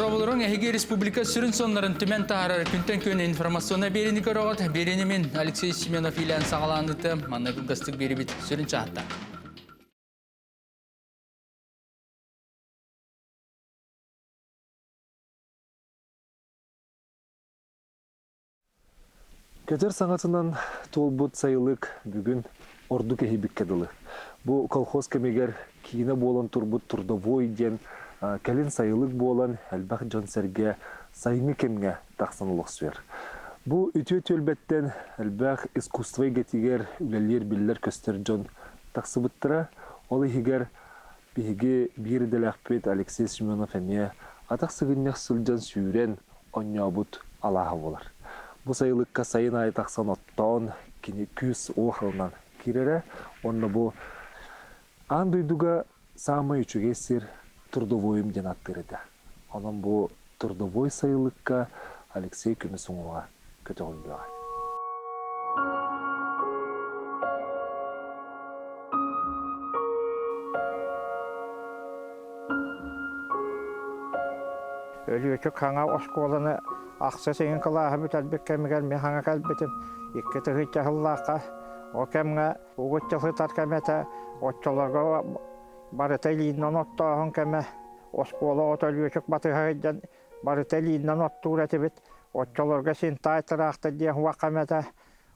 Дорооболоруҥ, эһиги республика сүрүн соннарын түмэн таһаарар күнтэн күн информационнай биэриини көрөҕүт. Биэриини мин Алексей Семенов иилээн саҕалаан ыытыам. Манна кылгастык биэрибит сүрүн чаһыттар. Көтөр саҥатынан туолбут сайылык бүгүн ордук иһийбиккэ дылы. Бу колхоз кэмигэр киинэ буолан турбут Трудовой диэн кэлин сайылык буолан элбэх дьон-сэргэ сайыҥҥы кэмҥэ тахсан олохсуйар. Бу үтүө түөлбэттэн элбэх искусство эйгэтигэр үлэлиир биллэр-көстөр дьон тахсыбыттара. Ол иһигэр биһиги биир идэлээхпит Алексей Семенов эмиэ атах сыгынньах сылдьан сүүрэн онньообут алааһа буолар. Бу сайылыкка сайын аайы тахсан оттоон, кини күүс-уох ылынан киирэрэ уонна бу аан дойдуга саамай үчүгэй сир Трудовойум диэн ааттыыр этэ. Онон бу Трудовой сайылыкка Алексей көмүс уҥуоҕа көтөҕүллүөҕэ. Өлүөчүк хаҥа оскуоланы ахсыс ыйын кылааһы бүтэрбит кэмигэр мин хаҥа кэлбитим. Икки тыһыынча сыллаахха ол кэмҥэ угут сытар кэмэ этэ. Оччолорго барыта илиинэн оттооһун кэмэ. Оскуола оҕото Өлүөчүк батыһа сылдьан барыта илиинэн оттуур этибит. Оччолорго син таай тыраахтар диэн уох кэмэ этэ.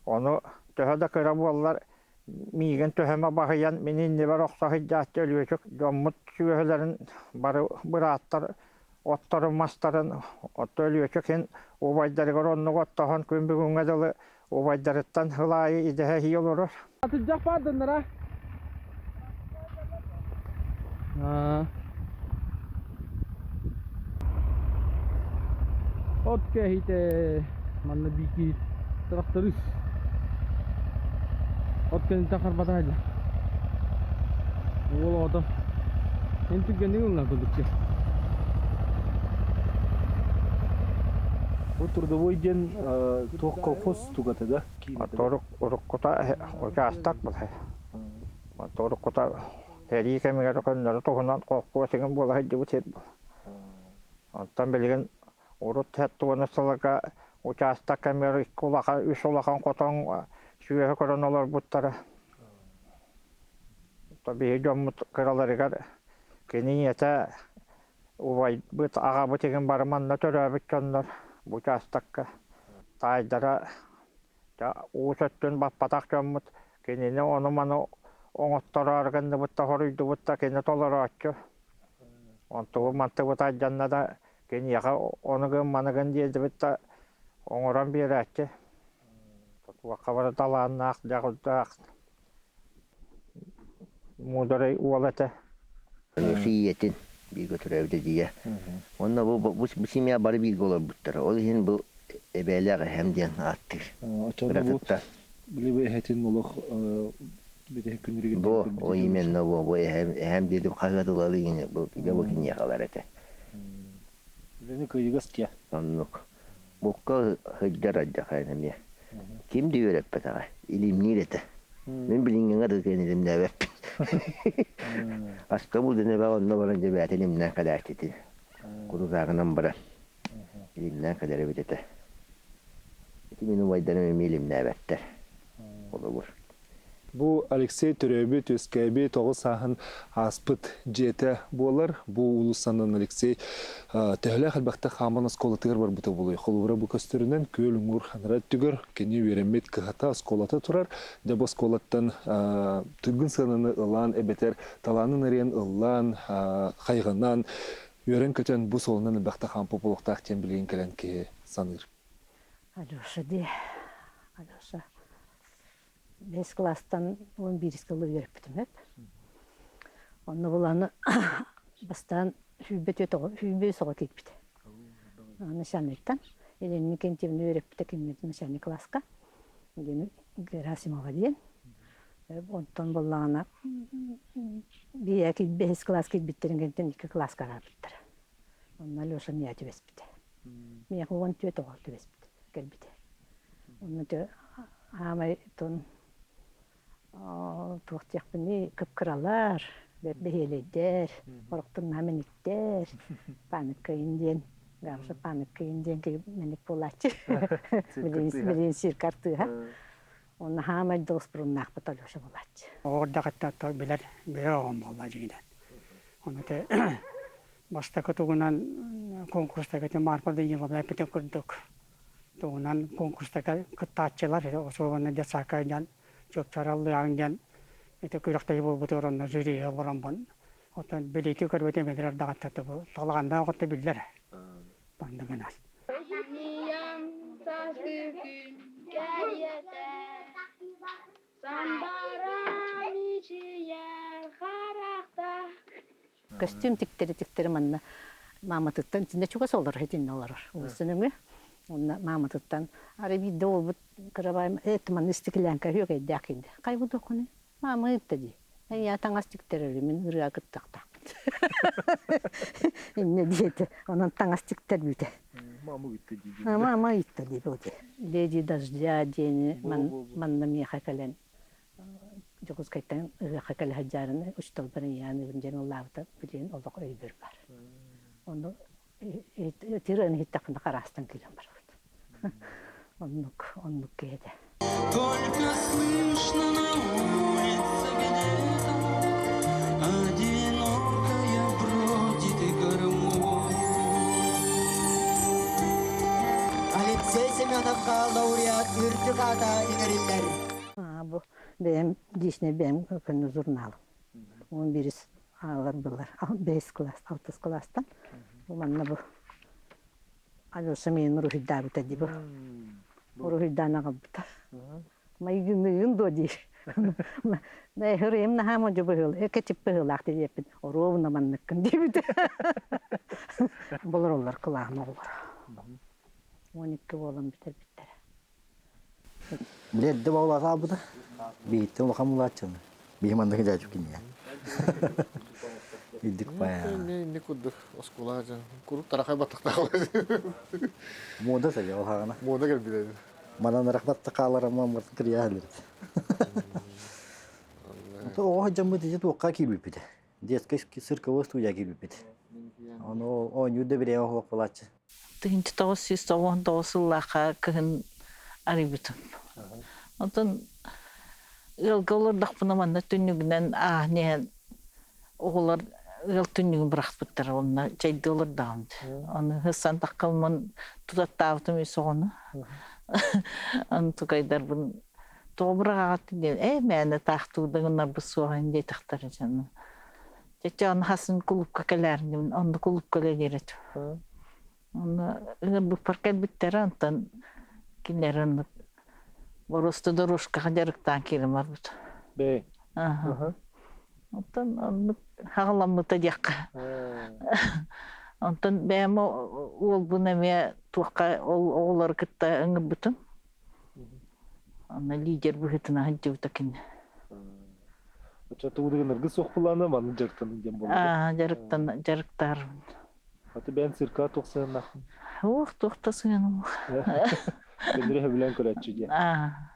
Ону төһө да кыра буоллар миигин төһөмө баһыйан мин иннибэр охсо сылдьааччы Өлүөчүк дьоммут сүөһүлэрин бары бырааттар отторун мастарын отто Өлүөчүк син убайдарыгар оннук оттоһон күн бүгүҥҥэ дылы убайдарыттан сыл аайы идэһэ иһии олорор. Атырдьах баардыннара. От кэһиитэ манна биики тракторист. От кэнниттэн харбата сылдьар. Уол оҕото эн түргэнник ылла курдук Бу трудовой диэн туох колхоз тугата да? Уруккута учаастак был. Уруккута сэрии кэмигэр көннөрү туһунан холкуос игин буола сылдьыбыт сир был. Онтон билигин Урут сэттэ сылга учаастак кэмигэр икки улахан, үс улахан хотон сүөһү көрөн олорбуттара. Биһиги дьоммут кыраларыгар кини ийэтэ убайбыт, аҕабыт игин бары манна төрөөбүт дьоннор бу учаастакка. Таайдара уус өттүн баппатах дьоммут кинини ону-маны оҥоттороору гынныбыт да хоруйдубут да кини толорооччу. Онтубут мантыбыт алдьанна да Киниэхэ ону гын, маны гын диэбит да оҥорон биэрээччи. Туохха бары талааннаах, дьоҕурдаах муударай уол этэ. Ийэтин бииргэ төрөөбүтэ дии. Уонна бу бу семья бары бииргэ олорбуттара. Ол иһин бу эбээлээх эһэм диэн ааттыыр. Кыратыттан. Били бу эһэтин олох бүтэһик күннэригэр Бу, о именно бу, бу эһэм, эһэм диэтим хаһыат ылалы ини, бу дьэ бу киниэхэлэр этэ. Үлэни кыайыгас киэ. Оннук. Букка сылдьар алдьархайын эмиэ. Ким да үөрэппэтэҕэ, илимниир этэ. Мин билиҥҥиҥэ да кыайан илимнээбэппин. Аска булдун эбэ онно баран дьэ бэйэтин илимнээн кэлээччитин. Курутааҕынан баран илимнээн кэлэр эбит этэ. Ити мин убайдарым эмиэ илимнээбэттэр. Холобур. Бу Алексей төрөөбүт, үөскээбит, оҕо сааһын ааспыт дьиэтэ буолар. Бу уулуссанан Алексей төһөлөөх элбэхтэ хааман оскуолатыгар барбыта буолуой. Холобура бу көстөрүнэн күөл уҥуор ханара өттүгэр кини үөрэммит кыһата оскуолата турар. Дьэ бу оскуолаттан туйгун сыананы ылан эбэтэр талаанын арыйан ыллаан, хайҕанан, үөрэн-көтөн бу суолунан элбэхтэ хаампыт буолуохтаах диэн билигин кэлэн киһи саныыр. Алеша дии, Алеша Бэс кылаастан 11 сыл үөрэппитим эп. Онно буланы бастаан сүүрбэ түөрт оҕо, 25 оҕо киирбит. Начальниктан Елена Никентьевна үөрэппитэ кинилэр начальник класска. Диэн Герасимова диэн. Онтон буллаҕына бэйэ бэһис класс киирбиттэрин кэнниттэн икки класска араабыттара. Онно Алеша миэхэ түбэспитэ. Миэхэ 14 оҕо түбэспит, кэлбитэ. Онно Аамай тун туох диэхпиний кып-кыралар, бэрт бэһиэлэйдэр, орохтун наһаа мэниктэр, памятка иһин диэн. Габыша памятка диэн ки меник буолааччы. Билин сир картыha. Онна хаамай доспуруннаахпыт Алеша буолааччы. Оҕордахаттан билэр билэр оҕом буолла дьиҥинэн. Ону те бастакы тугунан конкурстарга Марфа Даниловна эппитин курдук тугунан конкурстарга кыттааччылар особенно детсадка диэн чуопчараллыаҕыҥ диэн ити күрэхтэһии буолбутугар онно жюригэ олороммун оттон билиити көрбүтүм эдэр даҕаттата бу талааннаах отто биллэр пандыгынан. Ийэм сааскы күн кэриэтэ Сандара мичийэр харахта Көстүүм тиктери тиктери манна мааматыттан итиннэ чугас олорор итиннэ олорор улуустан өҥө уонна мааматыттан арай биирдэ уолбут кырабаайым эт манна истикилээнкэ үөгэйдээх киирдэ хайбы дохуну маама ыытта дии я таҥас тиктэрэр мин ырыа кыттахтаахпын иннэ диэтэ онон таҥас тиктэрбитэ Мама ыытта дии. Мама ыытта дии бу леди дождя диэни манна миэхэ кэлэн Дьокуускайтан ыһыахха кэлэ сылдьаарыны учууталбар ыйаан диэн ыллаабыта билигин олох өйбөр баар. Ону тирэн иһиттэхпинэ хараастан киирэн барабыт. Оннук, оннук киһи этэ. Только слышно на улице где-то Одинокая бродит гармонь. Алексей Семеновка лауреат үрдүк аата иҥэриллэр. Бу бэйэм личный бэйэм көннө журналым. Он бирис аалар былар. Бэс класс, алтыс класстан. Бу манна бу Алеша миин уруһуйдаабыта дии бу. Уруһуйдаан аҕалбыта. Майгыныгын дуо диир. Хырыйым наһаа модьу быһыыл, эке тип быһыылаах диэппин, оруобуна манныккын диэбитэ. Болороллор кылааһын оҕолоро. 12 буолан бүтэрбиттэрэ. Билэрдэ баҕалаах Биһиттэн улахан булааччыны. Биһи маннык дьаачу кинигэ. Илдик пая. Не курдук оскуола дьон курук тарахай баттахтаах. Мода сага ол хагана. Мода кэлбит. Манан рахмат хааларама мыртын кирия То оҕо дьаммыт ити туохха киирбиппит. Детскай цирковой студия киирбиппит. Ону оонньуур да бириэмэ суох буолааччы. 1999 сыллаахха кыһын арыйбытым. Онтон ыалга олордохпуна манна түннүгүнэн ааһан иһэн оҕолор ыал түннүгүн бырахпыттара онно чэйдии олордоҕум. Ону һыссан таххалмын тутаттаабытым үс оҕону. Ону тукайдарбын тоҕо быраҕаҕыт диэн ээ мээнэ таахтуурда гыннарбыт суоҕа диэтэхтэрэ дьону. Чэ ону хасын кулуупка кэлээрин онно кулуупка үлэлиир этим. Онно ыҥырбыппар кэлбиттэрэ онтон кинилэр оннук боруоста дорожкаҕа дьарыктаан киирэн барбыт. Бэй. Онтон оннук хаҕаламмыта диэххэ. Онтон бэйэм уолбун эмиэ туохха ол оҕолору кытта ыҥырбытым. Онно лидер быһыытынан сылдьыбыта кини. Оччо тугу ыргыс суох булааны манны дьарыктанын диэн буолла. Аа, дьарыктан дьарыктаарбын. Аты бэйэн цирка туох сыһыннаххын? Уох, туох да сыһыаным. Көннөрү сөбүлээн көрөөччү диэн. Аа.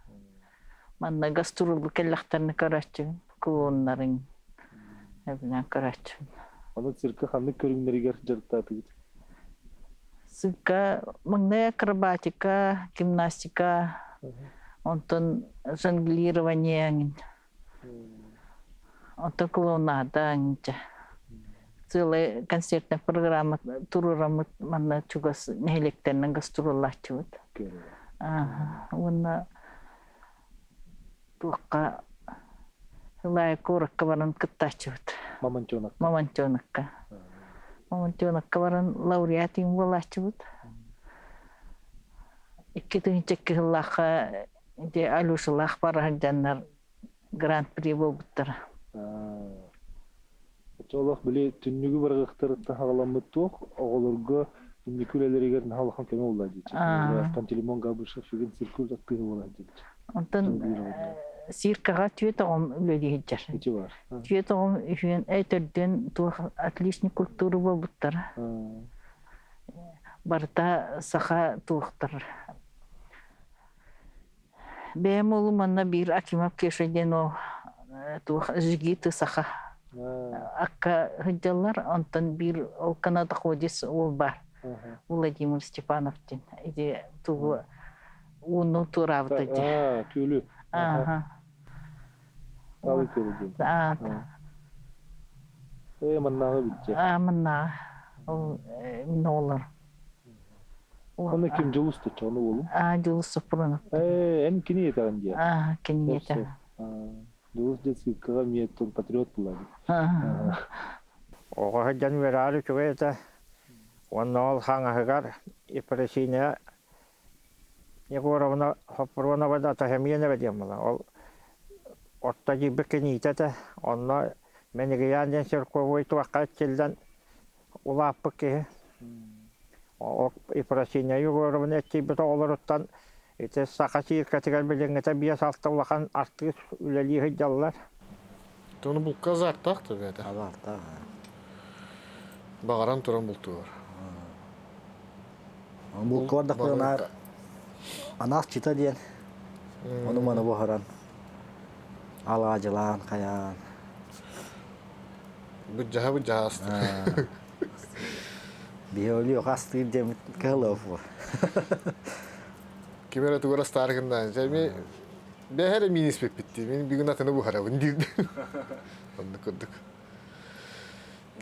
Манна гастролу кэллэхтэринэ көрөөччүбүн, клоуннарын сөбүлээн көрөөччүбүн. Аны цирка ханнык көрүҥнэригэр дьарыктаатыгыт? Цирка маҥнай акробатика, гимнастика, онтон жонглирование онтон клоунада инчэ. Целая концертная программа туруораммыт манна чугас нэһилиэктэринэн гастроллааччыбыт. Уонна туохха Ылаайа куоракка баран кыттааччыбыт. Мамонтенок. Мамонтенокка. Мамонтенокка баран лауреат буолааччыбыт. 2002 сыллаахха ити Алешалаах бара сылдьаннар гран-при буолбуттара. Оччолох били түннүгү барыгыктарыттан хаҕаламмыт туох оҕолорго инники үлэлэригэр наһаа улахан көмө буолла диэчи. Пантелеймон Габышев сүгүн циркуль аттыһы буола диэчи. Онтон циркаҕа түөрт оҕом үлэлии сылдьар. Ити бар. Түөрт оҕом үһүөн төрдүөн туох отличник культуры буолбуттара. Барыта саха туохтар. Бэйэм уолум манна биир Акимов Кеша диэн ол туох жигиты саха акка сылдьаллар, онтон биир ол канатоходец уол баар. Владимир Степанов диэн. Ити тугу ууну туораабыта дии. Аа, күөлү. Ааха. Таалы күөлү диэн. Аа. Ээ, маннааҕы битчэ. Аа, маннааҕы. Ол мин оҕолор. Оны ким Дьулус тучча, ону уолум? Аа, Дьулус Сопрунов. Ээ, эн кини етеҕин дии. Аа, кини етэ. Дьулус дьэ циркаҕа эмиэ патриот буолла дии. Оҕо сылдьан үөрэҕэр үчүгэй этэ. Уонна ол хаҥаһыгар Епросиния Егоровна Хоппуруонова да Тахамиенова диэн буолар. Ол орто дьиибэ киниитэ этэ. Онно Мэнигийээн диэн церковой туохха эрчиллэн улааппыт киһи. Ол Епросиния Егоровна эрчийбит оҕолоруттан ити Саха циркэтигэр билиҥҥитэ биэс-алта улахан артыыс үлэлии сылдьаллар. Тону булка азартаах да бэйэтэ. Азартаах. Баҕаран туран бултуур. Булка бардахпына анаас чита диэн ону маны буһаран алаадьылаан хайаан Быдьаһа быдьаһа астыыр. Биһи өлүөх астыыр диэммит кыһылыа Ким эрэ тугу астаары гынна дьэ бэһэ эрэ миин испиппит дии мин бүгүн атыны буһарабын диир оннук курдук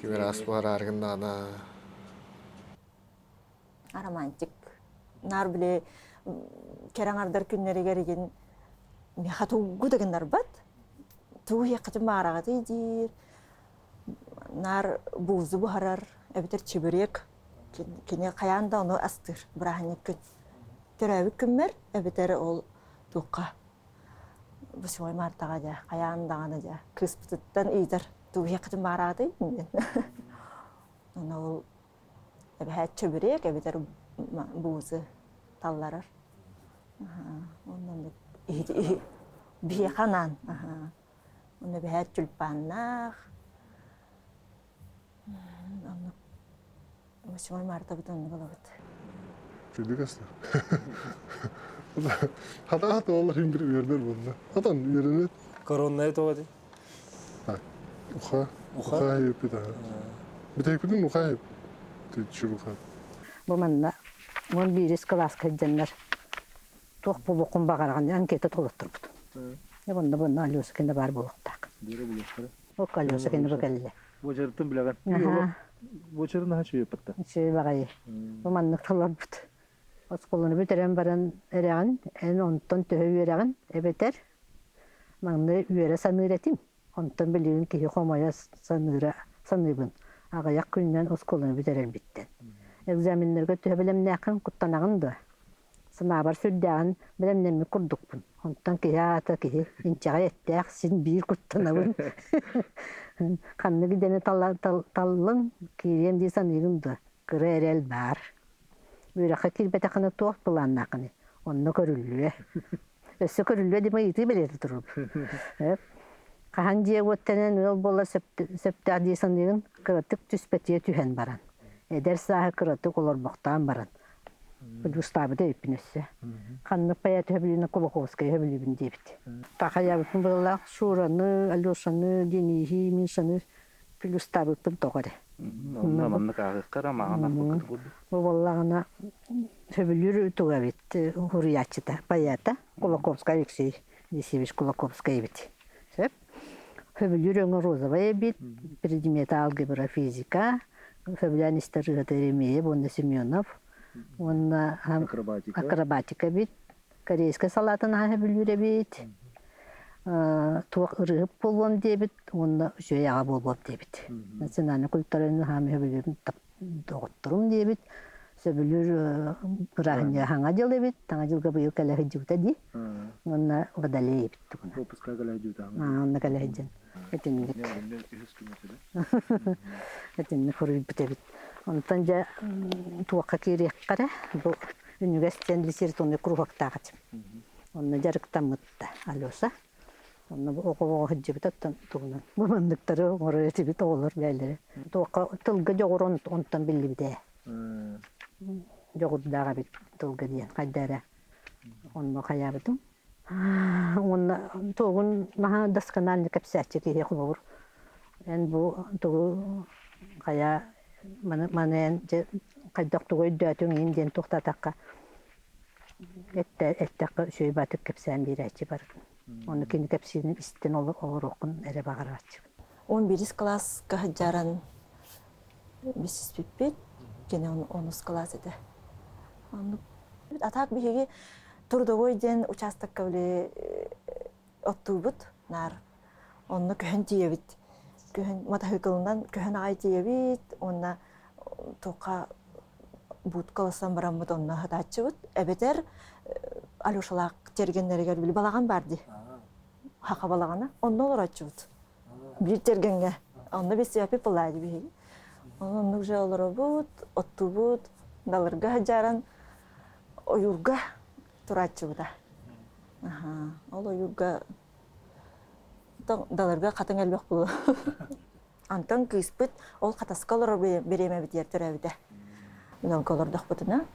ким эрэ ас буһараары гыннаҕына романтик наар били кэрэ аҥардар күннэригэр игин миэхэ тугу да гыннарбат тугу иһиэххитин баараҕытый диир наар буузу буһарар эбэтэр чебурек кини хайаан да ону астыыр бырааһынньык күн төрөөбүт күммэр эбэтэр ол туохха восьмой мартаҕа дьэ хайаан даҕаны дьэ кыыспытыттан ыйытар тугу иһиэххитин баараҕытый диэн онно ол эбэһээт чөбүрүөк эбэтэр буузы талларар оннук биһиэхэ анаан онно эбэһээт тюльпаннаах оннук восьмой мартабыт оннук ылабыт Күндү кастар. Хата хата олар хим bir үөрдер буолла. Хатан үөрэнет. Коронная тоҕо ди? Уха. Уха хайыппыт аха. Бүтэйпитин уха хайып. Түчүр уха. Бу манна 11 кылааска сылдьаннар туох буолуоххун баҕараҕын анкета толотторбут. Онно бу Алеша кэннэ баар буолуохтаах. Биэрэ булуохтара. Ол Алеша кэннэ бу кэллэ. Буочарыттан билэҕин. Буочарын наһаа үчүгэй патта. Үчүгэй баҕайы. Бу маннык толорбут. Оскуоланы бүтэрэн баран эрэҕин, эн онтон төһө үөрэҕин эбэтэр маҥнай үөрэ саныыр этим. Онтон билигин киһи хомойо саныыра саныыбын. Аҕыйах күнүнэн оскуоланы бүтэрэрбиттэн. Экзаменнарга төһө бэлэмнээххин куттанаҕын дуо? Санаабар сүрдээҕин бэлэмнэммит курдукпун. Онтон киһи аата киһи инчэҕэй эттээх син биир куттанабын. Ханнык идэни таллыҥ, киириэм дии саныыгын дуо? Кыра эрэл баар. Үөрэххэ киирбэтэххинэ туох былааннааххыный? Онно көрүллүө. Өссө көрүллүө диэн ыйытыы бэлиэтэ турабын. Хаһан дьиэ-уот тэнэн ыал буолар сөптөөх дии саныыгын? Кыратык түспэтийэ түһэн баран. Эдэр сааһы кыратык олорбохтоон баран. Устаабыта эбиппин өссө. Ханнык поэт өһөбүлүүнэ Кулаковскай өһөбүлүүбүн диэбит. Тахайабыппын быһыылаах Шураны, Алешаны, Дениһи, Мишаны плюстаабыппын тоҕо эрэ. Онно маннык ааҕыахха эрэ мааҕын аахпыккыт курдук. Бу буоллаҕына сөбүлүүр туга эбит суруйааччыта, поэта Кулаковскай Алексей Алексеевич Кулаковскай эбит. Сөп. Сөбүлүүр өҥө розовай эбит, предмет алгебра, физика, сөбүлээн истэр ырыата Еремеев уонна Семенов уонна акробатика, акробатика эбит, корейскай салаатын аһа сөбүлүүр эбит, туох ырыһып буолуом диэбит уонна үчүгэй аҕа буолуом диэбит. Национальнай культураны хаам сөбүлүүрүн доҕотторум диэбит. Сөбүлүүр бырааһынньыга Саҥа дьыл эбит. Саҥа дьылга быйыл кэлэ сылдьыбыта дии. Уонна Водолей эбит тугуна. Выпуска кэлэ сылдьыбыта. Онно кэлэ сылдьан. Итинник. Итинник суруйбут эбит. Онтон дьэ туохха киириэххэ эрэ бу Үнүгэс диэн литературнай куруһуоктаах этим. Онно дьарыктаммытта Алеша. Онно оҕо-оҕо сылдьыбыт оттон тугунан бу манныктары оҥорор этибит оҕолор бэйэлэрэ. Туохха тылга дьоҕур онтон биллибитэ. Дьоҕурдаах эбит тылга диэн хайда эрэ онно хайаабытым. Уонна тугун наһаа досконально кэпсээччи киһи холобур эн бу тугу хайа маны маны эн дьэ Хайдах тугу өйдөөтүҥ иин диэн туохтаатахха эттэххэ үчүгэй баатык кэпсээн биэрээччи барытын. Ону кини кэпсиирин истэн олоруоххун эрэ баҕарааччыбын. 11 кылааска сылдьаран билсиспиппит. Кини онус кылаас этэ. А так биһиги трудовой диэн участокка били оттуубут наар. Онно көһөн тиийэбит. Көһөн матаһыыкылынан көһөн аҕай тиийэбит уонна туохха будка ылсан бараммыт онно сатааччыбыт. Эбэтэр Алешалаах тиэргэннэригэр били балаҕан баар дии. Хаха балаҕана. Онно олорооччубут. Биир тиэргэҥҥэ. Онно бэссээппит былаайы биһиги. Онно уже олоробут, оттуубут, далырга садьааран ойуурга турааччыбыта. Ол ойуурга даларга хатыҥ элбэх буолуо. Антон кыыспыт ол хатаска олорор бириэмэбитигэр төрөөбүтэ. Ыалга олордохпутуна.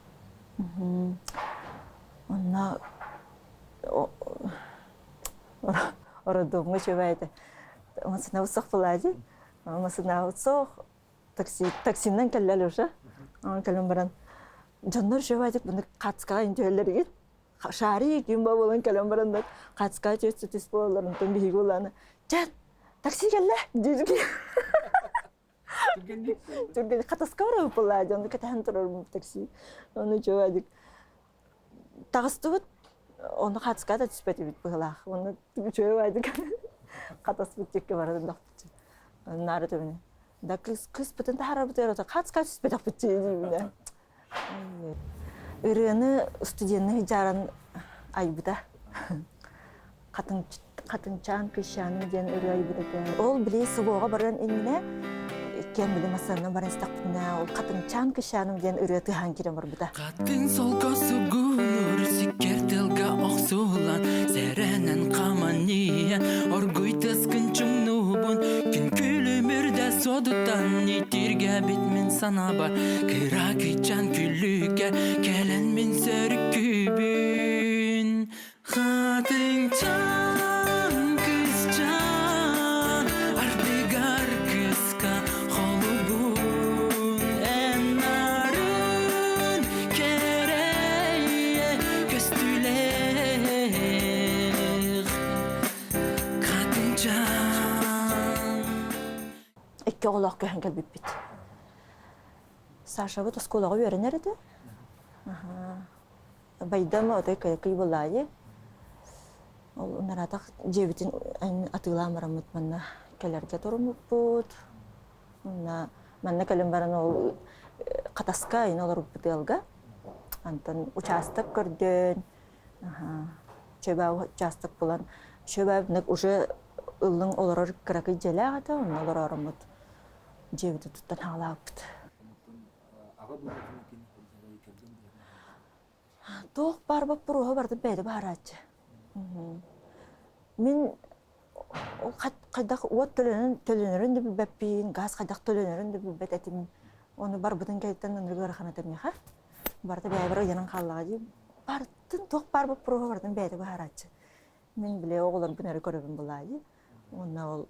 Онно роддомҥа үчүгэй этэ. Масынаабыт суох буолаа дии. Масынаабыт суох. Такси, таксинан кэллэ уже. Кэлэн баран дьоннор үчүгэйдик буну хацкаҕа интүһэллэригит шари ким буолан кэлэн бараннар хацкаҕа түөс түс буолаллар онтон биһиги улаана чэ такси кэллэ диир Түргэн хатаска барабыт буоллаа дьону кэтэһэн турарбын такси. Ону үчүгэйдик таҕыстыбыт ону хатыска да түспэтибит быһылаах. Ону үчүгэйдик хатаспыт тикке баран дохпут. Наары төбүнэ. Да кыс кыспытын таһарабыт хатыска түспэтэхпит диибинэ. Ырыаны студенны дьааран айбыта. Хатыҥчаан Кыщаным диэн ырыа айбыт этэ. Ол били СВО-ҕа барыан иннинэ иккиэн били массыынанан баран истэхпитинэ ол Хатыҥчаан Кыщаным диэн ырыа тыаһаан киирэн барбыта. Хатыҥ солко сугунур сиккэр тылга охсулан сэрэнэн хаман ийэн оргуй тыскын чуҥнуубун күн күлүмүрдэ суодуттан итиргэбит мин санаабар кыра кыйчан күлүкэ кэлэн мин сөрүккүбүн Хатыҥчаан кысчаан ардыгар кыска холугун эн нарын кэрэйэ көстүүлээх Хатыҥчаан Икки оҕолоох көһөн кэлбиппит. Сашабыт оскуолаҕа үөрэнэр этэ. Байдам отой кыракый былаайы. Ол наратах дьиэбитин атыылаан бараммыт манна кэлэргэ туруммуппут. Манна манна кэлэн баран ол Хатаска айан олорбут ыалга. Антон учаастак көрдөөн, чөбөө учаастак булан, чөбөө уже ыллыҥ олорор кыракый дьиэлээх этэ, онно олороруммут дьиэбитин туттан хаалаабыппыт. Туох баар боппуруоһу барытын бэйэтэ быһаарааччы. Мин ол хайдах уот төлөнөн төлөнөрүн да билбэппин, газ хайдах төлөнөрүн да билбэт этим. Ону барбытын кэнниттэн ынырык ыарахан этэ миэхэ. Барыта бэйэбэр ыйанан хааллаҕа дии. Барытын туох баар боппуруоһу барытын бэйэтэ быһаарааччы. Мин били оҕолорбун эрэ көрөбүн былаа дии. Уонна ол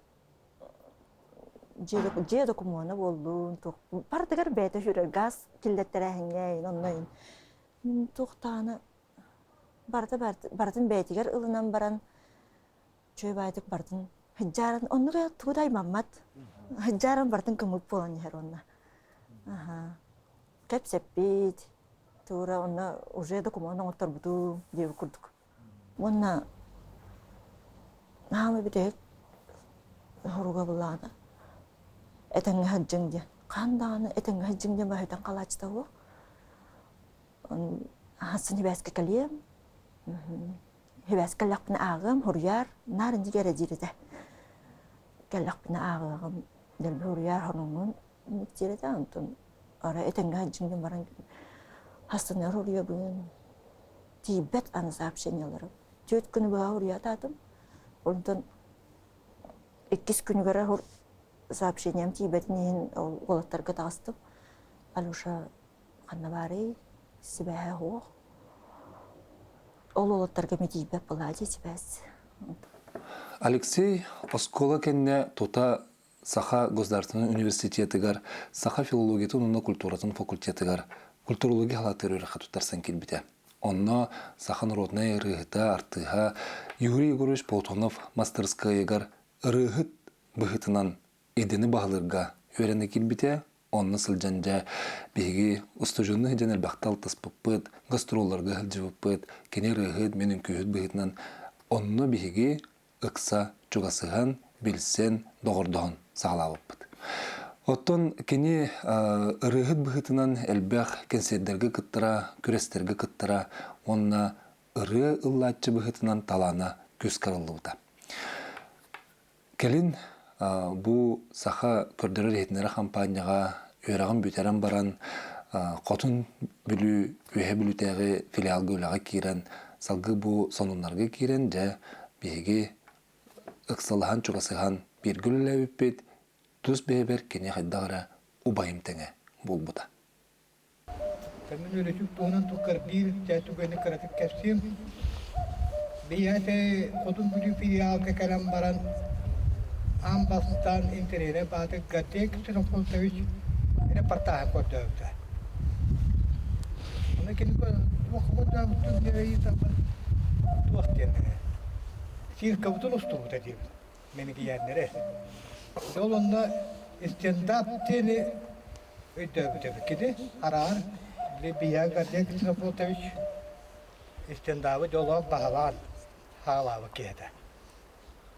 дьиэ докумуона буоллун, туох барытыгар бэйэтэ сүүрэр газ киллэртэрээһиҥҥэ онно мин туохтааны барыта барытын бэйэтигэр ылынан баран үчүгэй баайдык барытын сыдьааран оннук тугу да аймаммат сыдьааран барытын кымыт буолан иһэр уонна кэпсэппит туура онно уже докумуон оҥотторбутум диэбит курдук Уонна наһаа бүтэһик хоруга буллаҕына этэҥҥэ сылдьыҥ диэн. Хаһан даҕаны этэҥҥэ сылдьыҥ диэн баһыйтан халааччыта буо. Хасын сибээскэ кэлиэм. Сибээскэ кэллэхпинэ ааҕыам, хоруйаар, наар инник эрэ диир этэ. Кэллэхпинэ ааҕыаҕым, дэлби хоруйаар хоруҥҥун диир этэ. Онтон ара этэҥҥэ сылдьыҥ диэн баран хасынар хоруйабын. Тиийбэт аны сообщениеларым. Түөрт күнү быһа уруйаатаатым. Онтон иккис күнүгэр сообщением тиийбэтин иһин ол уолаттарга таҕыстым. Алеша ханна баарый? Сибээһэ суох. Ол уолаттарга эмиэ тиийбэт была дии сибээс. Алексей оскуола кэннэ тута Саха государственнай университетыгар саха филологиятын уонна культуратын факультетыгар культурология халаатыгар үөрэххэ туттарсан киирбитэ. Онно саха народнай ырыаһыта, артыыһа Юрий Егорович Платонов мастарыскыайыгар ырыаһыт быһыытынан идэни баһылыырга үөрэнэ киирбитэ. Онно сылдьан дьэ биһиги устудьуоннуу сылдьан элбэхтэ алтыспыппыт, гастролларга сылдьыбыппыт, кини ырыаһыт, мин үҥкүүһүт быһыытынан онно биһиги ыкса чугасыһан, билсэн, доҕордоһон саҕалаабыппыт. Оттон кини ырыаһыт быһыытынан элбэх кэнсиэрдэргэ кыттара, күрэстэргэ кыттара уонна ырыа ыллааччы быһыытынан талаана күүскэ арыллыбыта. Кэлин бу саха көрдөрөр-иһитиннэрэр хампаанньаҕа үөрэҕин бүтэрэн баран Хотун Бүлүү Үөһээ Бүлүүтээҕи филиалга үлэҕэ киирэн, салгыы бу сонуннарга киирэн, дьэ, биһиги ыксалаһан, чугасыһан бииргэ үлэлээбиппит, тус бэйэбэр кини хайдах эрэ убайым тэҥэ буолбута. Мин үлэтин туһунан туккар биир түгэни кыратык кэпсиэм. Биһиэхэ Хотун Бүлүү филиалга кэлэн баран аан бастаан интэриэһинэй баатык Гордей Ксенофонтович репортааһын көрдөөбүтэ. Ону кини туох көрдөөбүттүн диэн ыйыталлар туох диэннэрэ. Циркабытын устубута диэбит мэнигийээннэрэ. Ол онно стендап диэни өйдөөбүт эбиккини араан били биһиэхэ Гордей Ксенофонтович стендабы дьолоон баһылаан хаалаабыт киһи этэ.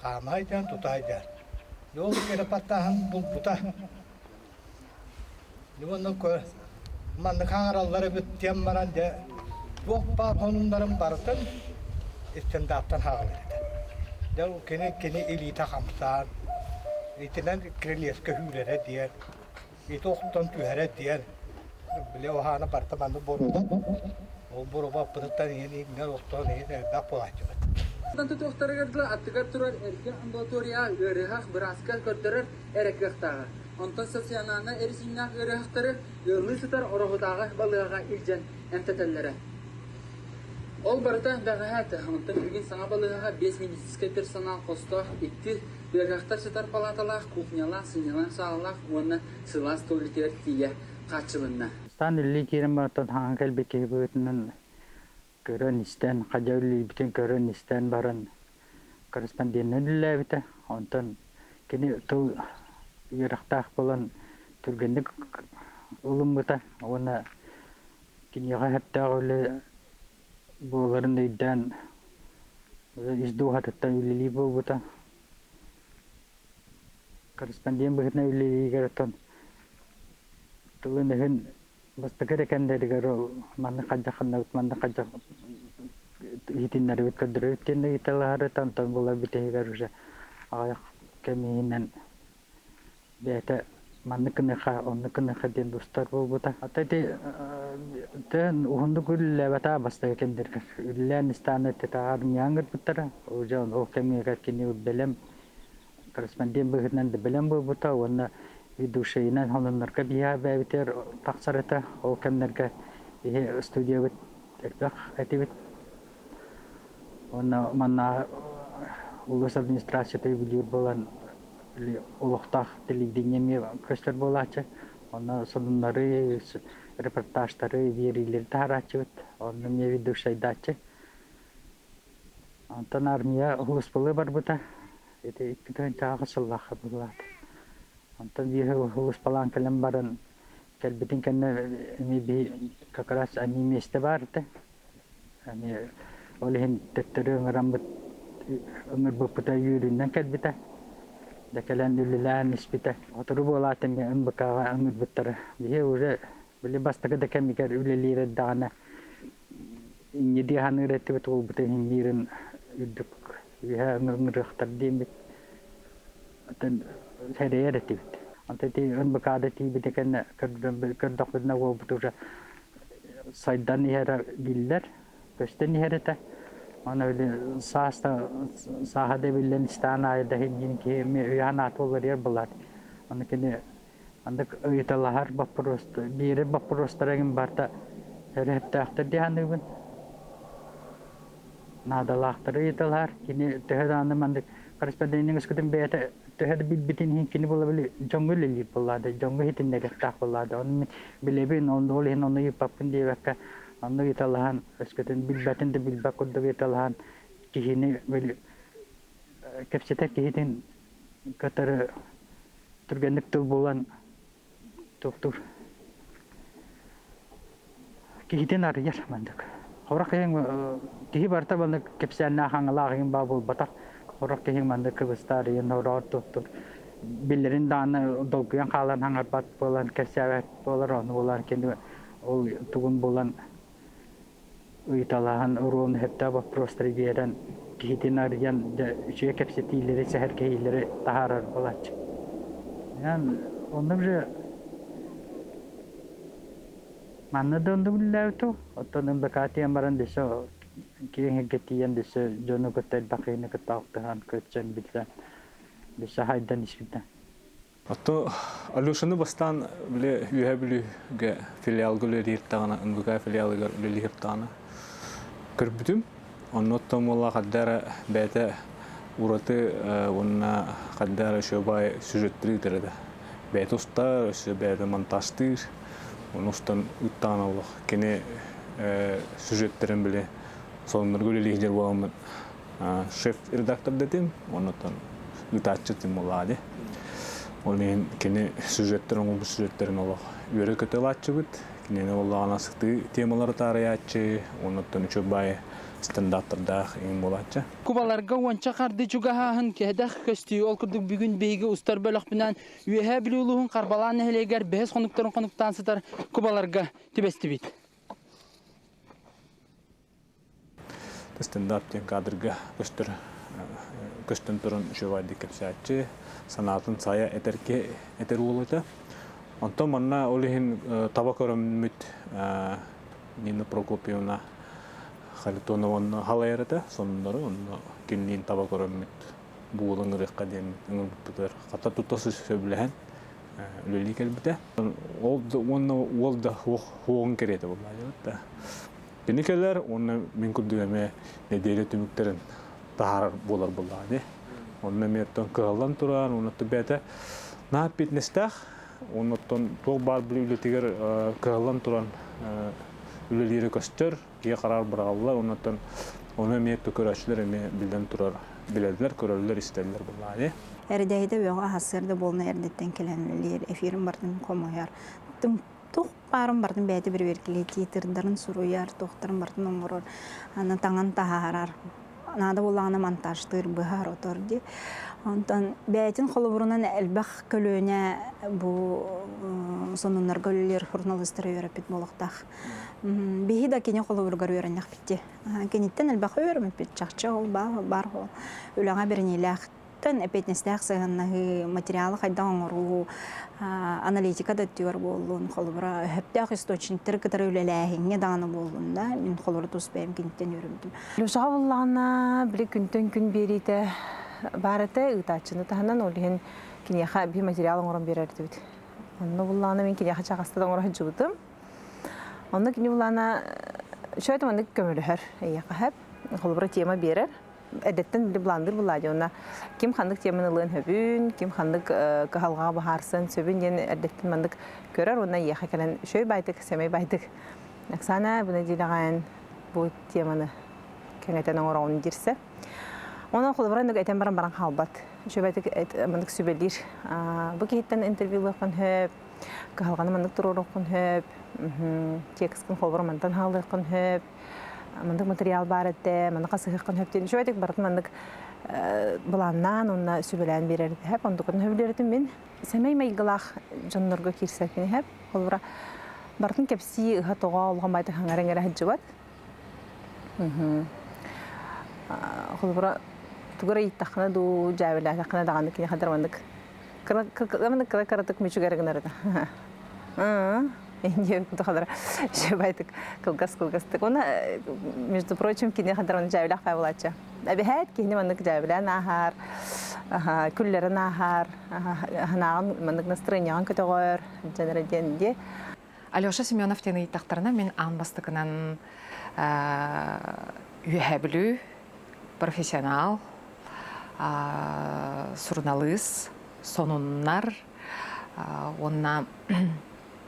Хаамаайдаан, тутаайдаан. Дьол репортааһын булбута. Уонна маннык хаҥараллар эбит диэн баран дьэ туох баар хонуннарын барытын стендаптан хаалар этэ. Дьэ ол кини кини илиитэ хамсаан итинэн крылечко сүүрэрэ диэн ити охтон түһэрэ диэн били уһаана барыта маннык боруоба ол боруоба аппытыттан иһин иҥнэр охтон иһин элбэх буолааччыбыт. Тутуохтарыгар дылы аттыгар турар эргэ амбулатория ыарыһах бырааска көрдөрөр эрэ кыахтааҕа. Онтон стационарнай эрэсиимнээх ыарыһахтары ыаллыы сытар Ороһутааҕы балыыһаҕа илдьэн эмтэтэллэрэ. Ол барыта бэҕэһээ этэ. Онтон бүгүн саҥа балыыһаҕа биэс медицинскэй персонал хостоох икки ыарыһахтар сытар палаталаах, кухнялаах, сынньалаҥ саалалаах уонна сылаас туалетыгар тиийэ хааччылынна. Стан үллүү киирэн баран хаҥа кэлбит киһи быһыытынан көрөн-истэн, хадьа үллүйбүтүн көрөн-истэн баран корреспонденынан үлэлээбитэ. Онтон кини тыл үөрэхтээх буолан түргэнник ылыммыта уонна киниэхэ сөптөөх үлэ буоларын өйдөөн ис дууһатыттан үлэлии буолбута. Корреспондент быһыытынан үлэлииригэр оттон тылын-өһүн бастакы эрэ кэмнэригэр ол маннык хайдах ханнабыт, маннык хайдах иһитиннэрибит, көрдөрөбүт диэн ыйыталаһарыта, онтон була бүтэһигэр уже аҕыйах кэм иһинэн бэйэтэ маннык гыныха, оннук гыныха диэн устар буолбута. Ата ити тэн уһуннук үлэлээбэтэ бастакы кэмнэргэ. Үлэлээн истааны армияҕа ыҥырбыттара. Уже ол кэмигэр кини бэлэм корреспондент быһыытынан да бэлэм буолбута уонна ведущайынан холоннорго биһиэхэ бэйэбитигэр тахсар этэ. Ол кэмнэргэ биһи студиябыт элбэх этибит. Уонна манна улуус администрацията үбүлүүр буолан олохтоох телевидение эмиэ көстөр буолааччы. Онно сонуннары, репортажтары, биэриилэри таһарааччыбыт. Онно эмиэ ведущайдааччы. Онтон армия улууспалыы барбыта. Ити 2000 сыллаахха быһыылаата. Онтон биир улууспалаан кэлэн баран кэлбитин кэннэ эмиэ биһи как раз они миэстэ баар этэ. Эмиэ ол иһин төттөрү ыҥыраммыт ыҥырбыппыта үөрүүнэн кэлбитэ. Дьэ кэлэн үлэлээн испитэ. Сотору буолаат эмиэ НБК-ҕа ыҥырбыттара. Биһи уже били бастакы да кэмигэр үлэлиир эрдэҕинэ инньэ дии саныыр этибит уолбут иһин үрдүк үөһэ ыҥырыахтар диэммит атын сэрэйэр этибит. Онтон ити НБК-да тиийбитэ кэннэ көрдөхпүтүнэ уолбут уже сайдан иһэрэ биллэр, көстөн иһэр этэ. Аны били сааста сааһа да биллэн истэҕин аайы да иһин киһи эмиэ өйө-санаата уларыйар былаат. Аны кини Андык ыйыталаһар боппуруос, биэрэр боппуруостара эҥин барыта өрөһүптээхтэр дии саныыбын. Наадалаахтары ыйыталаһар. Кини төһө даҕаны маннык корреспонденниҥ өскөтүн бэйэтэ Төһө да билбитин иһин кини була били дьоҥҥо үлэлиир буоллаада, дьоҥҥо иһитиннэриэхтээх буоллаада. Ону мин билэбин, онно ол иһин ону ыйыппаппын диэбэккэ, онно ыйыталаһан, өскөтүн билбэтин да билбэт курдук ыйыталаһан киһини били кэпсэтэр киһитин кытары түргэнник тыл булан туохтуур киһитин арыйар маннык. Хорох киһиҥ киһи барыта маннык кэпсээннээх аҥалаах иһин баа буолбатах. Хорох киһиҥ маннык кыбыста арыйан ороор туохтуур. Биллэрин даҕаны долгуйан хаалан хаҥарбат буолан кэпсээбэт буолар ону булан кини ол тугун булан ыйыталаһан уруон сөптөөх боппуруостары биэрэн киһитин арыйан дьэ үчүгэй кэпсэтиилэри сэһэргэһиилэри таһаарар буолааччы. Онно уже манна да оннук үлэлээбитим. Оттон МБК тиийэн баран дөссө киэҥ сиргэ тиийэн дөссө дьону кытта элбэх киһини кытта алтыһан көрсөн билсэн дөссө хайдан испитэ. Ото Алешаны бастаан били Үөһээ Бүлүүгэ филиалга үлэлиир даҕаны, НВК филиалыгар үлэлиир даҕаны көрбүтүм. Онно оттон буолла хадда эрэ бэйэтэ ураты уонна хадда эрэ үчүгэй сюжеттары ыытар этэ. Бэйэтэ устар, өссө бэйэтэ монтажтыыр. Ону устан ыыттаҕына олох кини сюжеттэрин били сонуннарга үлэлии сылдьар буоламмын шеф-редактор дэтим, оннуттан ыытааччы этим буоллаҕа дии. Ол иһин кини сюжеттэр оҥорбут сюжеттэрин олох үөрэ-көтө ылааччыбыт. Кинини буоллаҕына сытыы темалары таарыйааччы, оннуттан үчүгэй стендаттардаах иҥин буолааччы. Кубаларга уонча харды чугаһааһын кэдэх көстүү. Ол курдук бүгүн биһиги устар бөлөхпүнэн Үөһээ Бүлүү улууһун Харбалаан нэһилиэгэр бэһис хонуктарын хонуктаан сытар кубаларга түбэстибит. Стендап диэн кадрга көстөр көстөн туран үчүгэйдик кэпсээччи, санаатын сайа этэргэ этэр уол этэ. Онтон манна ол иһин таба көрөммүт Нина Прокопьевна Харитонова халайар этэ сонуннары онно кинилиин таба көрөммүт буол ыҥырыахха диэн ыҥырбыппытыгар хата тута сөбүлэһэн үлэлии кэлбитэ. Ол да уонна уол да хуоҕун кэриэтэ буолла да. Кини кэлэр уонна мин курдук эмиэ нэдиэлэ түмүктэрин таһаарар буолар буоллаҕа дии. Онно эмиэ оттон кыһаллан туран, уонна бэйэтэ наһаа фитнестээх, уонна оттон туох баар били үлэтигэр кыһаллан туран үлэлиирэ көстөр, киһи хараар быраҕаллар, уонна оттон ону эмиэ көрөөччүлэр эмиэ биллэн турар, билэллэр, көрөллөр, истэллэр буоллаҕа дии. Эрэдээйдэ үөҕэ аһасыар да буолна эрдэттэн кэлэн үлэлиир, эфирин бартын хомуйар. Туох баарын барытын бэйэтэ бэрэбиэркэлиир, титрдарын суруйар, туохтарын барытын оҥорор, аны таҥан таһаарар, наада буоллаҕына монтажтыыр, быһар, отор дии. Онтон бэйэтин холобурунан элбэх көлүөнэ бу сонуннарга үлэлиир суруналыыстары үөрэппит буолуохтаах. Биһи да кини холобуругар үөрэннэхпит дии. Киниттэн элбэххэ үөрэммиппит чахчы ол баар үлэҕэ бэриниилээх Тэн эппиэтинэстээх сыһыаннаһыы, материалы хайдах оҥоруу, аналитика да өттүгэр буоллун, холобура, сөптөөх источниктары кытары үлэлээһиҥҥэ даҕаны буоллун да, мин холобура тус бэйэм киниттэн үөрэммитим. Люшаҕа буллаҕына, били күнтэн күн биэриитэ баар этэ, ыытааччыны таһынан, ол иһин киниэхэ биир материал оҥорон биэрэр этибит. Онно буллаҕына мин киниэхэ чаҕаста да оҥоро сылдьыбытым. Онно кини буллаҕына, үчүгэй маннык көмөлөһөр эйиэхэ сөп. Холобура тема биэрэр, эдэттэн били былаандыр булаа уонна ким ханнык теманы ылыан сөбүн, ким ханнык кыһалҕаҕа быһаарсан сөбүн диэн эрдэттэн маннык көрөр уонна эйиэхэ кэлэн үчүгэй баайдык, сэмэй баайдык Оксана бу нэдиэлэҕэ бу теманы кэҥэтэн оҥороҕун диирсэ. Онон холобура этэн баран баран хаалбат. Үчүгэйдик маннык сүбэлиир. Бу киһиттэн интервьюлуоххун сөп, кыһалҕаны маннык туруоруоххун сөп, текстин холобура мантан хаалыаххын сөп, маннык материал баар этэ, маннык хасыһыаххын сөп диэн үчүгэйдик барытын маннык былааннаан уонна сүбэлээн биэрэр этэ. Онтукатын сөбүлүүр мин. Сэмэй майгылаах дьоннорго киирсэр кини сөп. Холобура, барытын кэпсии ыһа-тоҕо улахан баайдык хаҥара иҥэрэ сылдьыбат. Холобура, тугу эрэ ыйыттаххына дуу, дьээбэлээтэххинэ даҕаны кини хандар маннык кыра кыратык мүчүгэр гынар этэ. Индия кутахалара шебайтык кылгас кылгастык. Уна, между прочим, кини хандар жабилах павлача. Эбэһээт киһини маннык жабилаан ааһар, күллэрин ааһар, ханааҕын маннык настроениеҕын көтөҕөр, дьэнэрэ диэн дии. Алеша Семенов диэн ыйыттахтарына мин аан бастакынан Үөһээ Бүлүү профессионал. суруналыыс, сонуннар уонна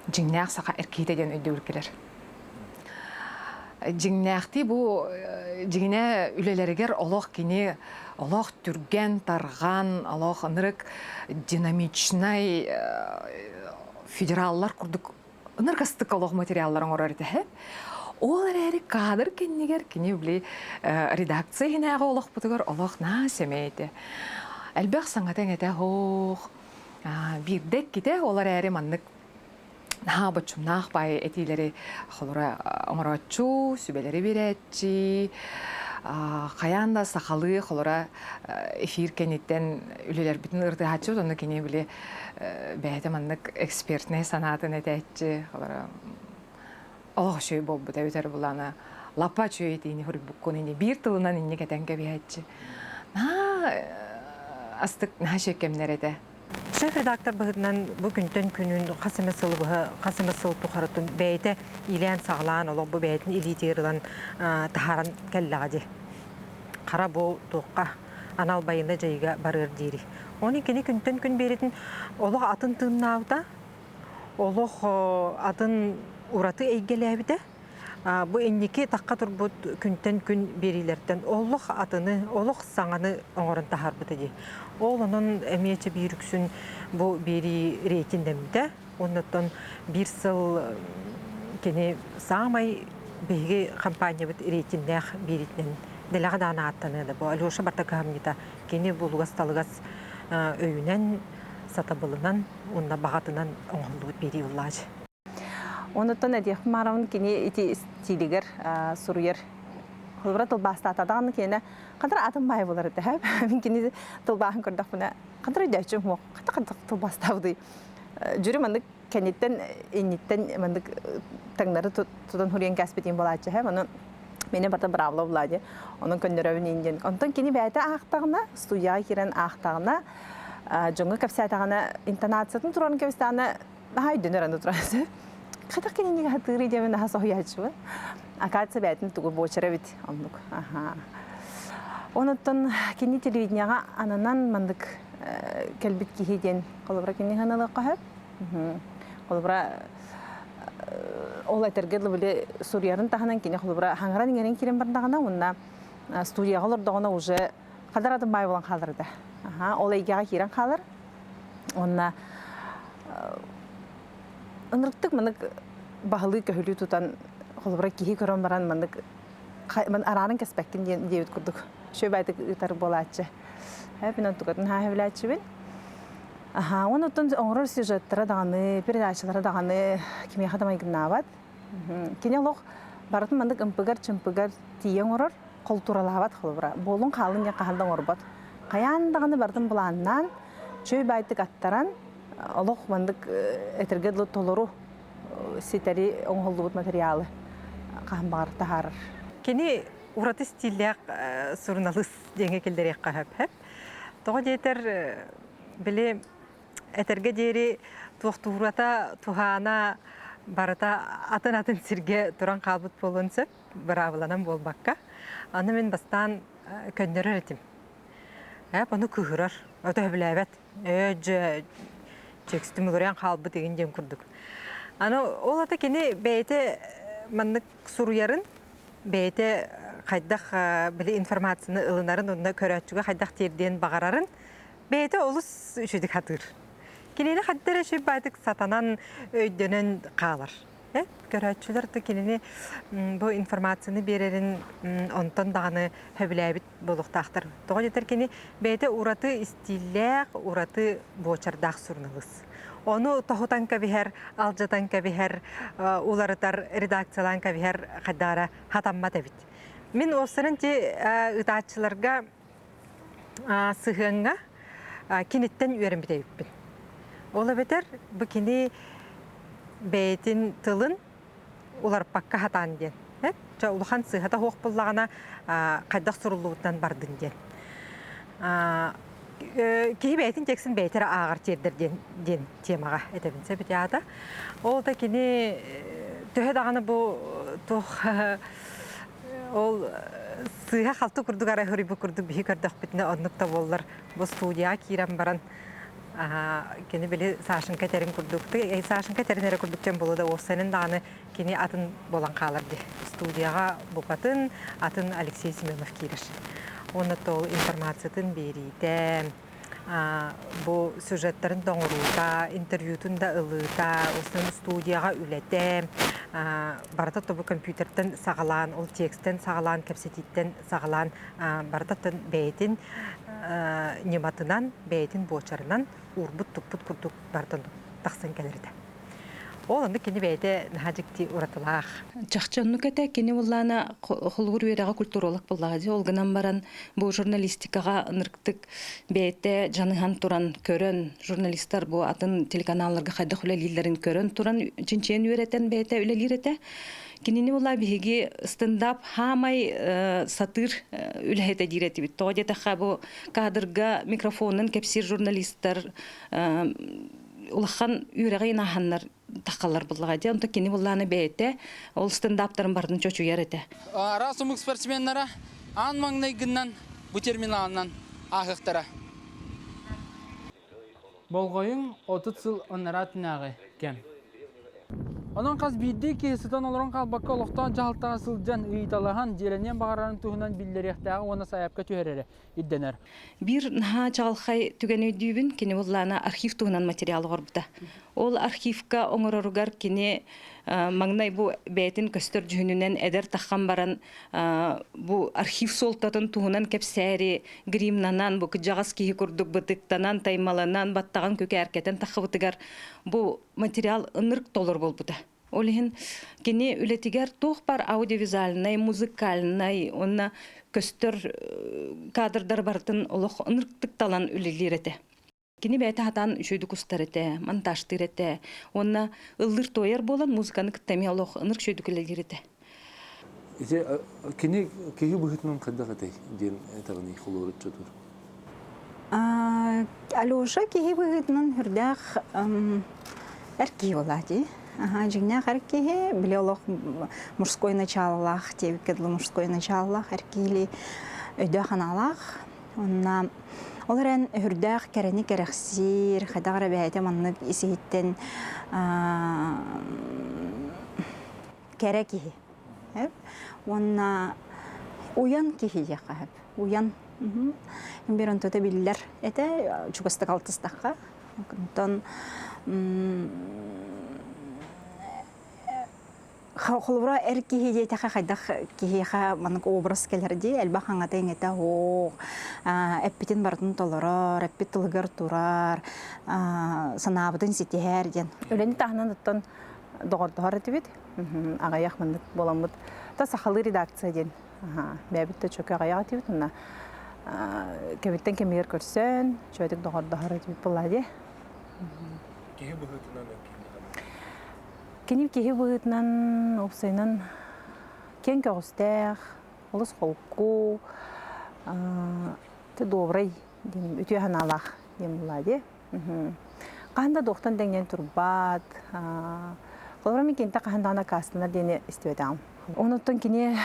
дьиҥнээх саха эркиитэ диэн өйдөбүл кэлэр. Дьиҥнээхтии бу дьиҥинэ үлэлэригэр олох кини олох түргэн, тарҕан, олох ынырык динамичнай федераллар курдук ыныргастык олох материаллар оҥорор этэ. Ол эрээри кадр кэннигэр кини били редакция иһинээҕи олохпутугар олох наа сэмэй этэ. Элбэх саҥата-иҥэтэ суох, биирдэ иккитэ ол эрээри маннык наһаа боччумнаах баай этиилэри холура оҥорооччу, сүбэлэри биэрээччи, хайаан да сахалыы холура эфир кэнниттэн үлэлэрбитин ырытыһааччыбыт, онно кини били бэйэтэ маннык экспертнэй санаатын этээччи, холура олох үчүгэй буолбут эбитэр булана лаппа үчүгэй этиини суруйбуккун ини биир тылынан инник этэн кэбиһээччи. Наһаа астык наһаа үчүгэй кэмнэр этэ. Шеф-редактор быһыытынан бу күнтэн күнүн хас эмэ сыл быһа хас эмэ сыл тухарытын бэйэтэ иилээн-саҕалаан олох бу бэйэтин илиитигэр ылан таһааран кэллэҕэ дии. Хара бу туохха анал байыаннай дьайыыга барыар диири. Оны кини күнтэн күн биэритин олох атын тыыннаабыта, олох атын ураты эйгэлээбитэ. Бу инники тахха турбут күнтэн күн биэриилэртэн олох атыны, олох саҥаны оҥорон таһаарбыта дии. Ол онон эмиэ биир үксүн бу биэрии рейтиндэммитэ. Оннуттан биир сыл кини саамай биһиги компаниябыт рейтиннээх биэриитинэн дэлэҕэ даҕаны ааттаныа да бу Алеша барта кыһамньыта кини булугас-талыгас өйүнэн, сатабылынан уонна баҕатынан оҥоһуллубут биэрии уллаачы. Онуттан этиэх маарабын кини ити стилигэр суруйар холобура тылбаастаата даҕаны киэнэ хантар атын баай болар этэ мин кини тылбааһын көрдөхпүнэ хантар өйдөөччүм суох хата хантар тылбаастаабытый дьүрү маннык кэнниттэн инниттэн маннык таҥнары тутан хуруйан кээспитин буолааччы һэ ону Мені барта бравла була Онон көннөрөбүн индиэн. Онтон кини бэйэтэ аахтаҕына, студияҕа киирэн аахтаҕына, дьоҥҥо кэпсээтэҕинэ, интонациятын туран кэбистэҕинэ, наһаа өйдөнөр аны туран. Хатах кинини хатыырый диэмин наһаа соһуйааччыбын. Акация бэйэтин тугу буочара эбит оннук. Аха. Онуттан кини телевидениеҕа ананан маннык кэлбит киһи диэн холобура кини ханалыахха сөп. Холобура ол этэргэ дылы били суруйарын таһынан кини холобура хаҥаран иҥэрин киирэн бардаҕына уонна студияҕа олордоҕуна уже хадар атын баай буолан хаалар этэ. Ол эйгэҕэ киирэн хаалар. Уонна ынырыктык маннык баһылыы көһүлүү тутан холобура киһи көрөн баран маннык араарын кэспэккин диэн диэбит курдук шөбайтык ыытар буолааччы. Мин онтукатын хаа сөбүлээччибин. Аха, онуттан оҥорор сюжеттара даҕаны, передачалара даҕаны кимиэхэ да майгыннаабат. Кини олох барытын маннык ымпыгар-чымпыгар тиийэ оҥорор, холтуралаабат холобура. Буолун хаалын диэн хаһан да оҥорбот. Хайаан даҕаны барытын былааннаан, чөй баайтык аттаран, олох маннык этэргэ дылы толору ситэри оҥоһуллубут материалы хаһан баҕар таһаарар. Кини ураты стиллээх суруналыыс диэҥҥэ киллэриэххэ сөп. Тоҕо диэтэр, били этэргэ диэри туохтуурата, туһаана барыта атын-атын сиргэ туран хаалбыт буолуон сөп, быраабыланан буолбакка. Аны мин бастаан көннөрөр этим. Эп ону кыыһырар, ото сөбүлээбэт. Ээ, дьэ, текстим уларыйан хаалбыт игин диэн курдук. Аны ол ата кини бэйэтэ маннык суруйарын бэйэтэ хайдах били информацияны ылынарын уонна көрөөччүгэ хайдах тиэрдиэн баҕарарын бэйэтэ олус үчүгүйдүк хатыыр. Кинини хадда эрэ үчүгэй баайдык сатанан, өйдөнөн хаалар. Көрөөччүлэр да кинини бу информацияны биэрэрин онтон даҕаны сөбүлээбит буолуохтаахтар. Тоҕо диэтэр кини бэйэтэ ураты истииллээх, ураты буочардаах суруналыыс. Ону тоһутан кэбиһэр, алдьатан кэбиһэр, уларытар, редакциялаан кэбиһэр хайдаара хатаммат эбит. Мин уопсайынан ти ыытааччыларга сыһыаҥҥа киниттэн үөрэммит эбиппин. Ол эбэтэр бу кини бэйэтин тылын уларыппакка хатаан диэн. Чэ улахан сыыһата суох буоллаҕына хайдах суруллубутунан бардын диэн. Киһи бэйэтин текстин бэйэтэ эрэ ааҕар тиэрдэр диэн диэн темаҕа этэбин сөп аата. Ол да кини төһө даҕаны бу туох ол сыыһа халты курдук арай хоруйбут курдук биһи көрдөхпүтүнэ оннук да буоллар бу студияҕа киирэн баран кини били Сашенька этэрин курдук Сашенька этэрин эрэ курдук диэн буолуо да уопсайынан даҕаны кини атын буолан хаалар дии. Студияҕа букатын атын Алексей Семенов киирэр. Уонна ол информациятын биэриитэ, бу сюжеттарын да оҥоруута, интервьютун да ылыыта, уустан студияҕа үлэтэ, барыта тобу компьютертан саҕалаан, ол текстэн саҕалаан, кэпсэтииттэн саҕалаан барыта бэйэтин ньыматынан, бэйэтин буочарынан уурбут-туппут курдук барытын тахсан кэлэр этэ. Ол оннук кини бэйэтэ наһаа дьикти уратылаах. Чахчы оннук этэ. Кини буллаана холугур үөрэҕэ культуролог буллаҕа дии. Ол гынан баран бу журналистикаҕа ынырыктык бэйэтэ дьаныһан туран көрөн журналистар бу атын телеканалларга хайдах үлэлииллэрин көрөн туран чинчийэн үөрэтэн бэйэтэ үлэлиир этэ. Кинини була биһиги стендап хаамай сатыыр үлэһитэ диир этибит. Тоҕо диэтэххэ бу кадрга микрофонун кэпсиир журналистар улахан үөрэҕи инааһаннар таххаллар буллаҕа дии. Онто кини буллааны бэйэтэ ол стендаптарын бардын чочуйар этэ. Араас омук спортсменнара аан маҥнайгынан бу терминалынан ааһыахтара. Болҕойуҥ 30 сыл анараа түнээҕи кэм. Онон хас биирдии киһи сытан олорон хаалбакка олохтоох дьаһалтаҕа сылдьан ыйыталаһан, дьиэлэниэн баҕарарын туһунан биллэриэхтээҕэ уонна сайаапка түһэрэрэ ирдэнэр. Биир наһаа чаҕылхай түгэни өйдүүбүн, кини буллаана архив туһунан материал оҥорбута. Ол архивка оҥороругар кини маҥнай бу бэйэтин көстөр дьүһүнүнэн эдэр таххан баран бу архив суолтатын туһунан кэпсээри гримнанан бу кыдьаҕас киһи курдук бытыктанан таймаланан баттаҕын күкээркэтэн таххыбытыгар бу материал ынырык толору буолбута. Ол иһин кини үлэтигэр туох бар аудиовизуальнай, музыкальнай уонна көстөр кадрдар барытын олох ынырыктык талан үлэлиир этэ. Кини бэйэтэ хатаан үчүгэйдик устар этэ, монтажтыыр этэ уонна ыллыыр-туойар буолан музыканы кытта эмиэ олох ынырык үчүгэйдик үлэлиир этэ. Ити кини киһи быһыытынан хайдах этэй диэн этэҕиний холуоруччу тур. Алеша киһи быһыытынан үрдээх эр киһи буолаа дии. Дьиҥнээх эр киһи, били олох мужской началалаах диэбиккэ дылы мужской началалаах эр киһили өйдөөх-санаалаах. Онна ол эрэн өһүрдээх кэрэни кэрэхсиир, хайдах эрэ бэйэтэ маннык ис-иһиттэн кэрэ киһи. Уонна уйан киһи диэххэ сөп. Уйан. Бир онтута биллэр этэ, чугастык алтыстахха. Онтон холобура эр киһи диэтэхэ хайдах киһиэхэ маннык образ кэлэр дии элбэх аҥата иҥэтэ оһох эппитин барытын толорор эппит тылыгар турар санаабытын ситиһэр диэн Үлэни таһынан оттон доҕордоһор этибит. Аҕыйах маннык буоламмыт. Та сахалыы редакция диэн. Бэйэбит да чөкө аҕыйах этибит. Онно кэмиттэн кэмигэр көрсөн, чөтүк доҕордоһор этибит буолла дии. Киһи быһыытынан Кини киһи быһыытынан уопсайынан киэҥ көҕүстээх, олус холку, добрый диэн үтүө санаалаах диэн буолла дии. Хаһан да дуохтан дэҥнэн турбат. Холобура мин кинитэ хаһан даҕаны аккаастанар диэни истибэтэҕим. Онуттан кини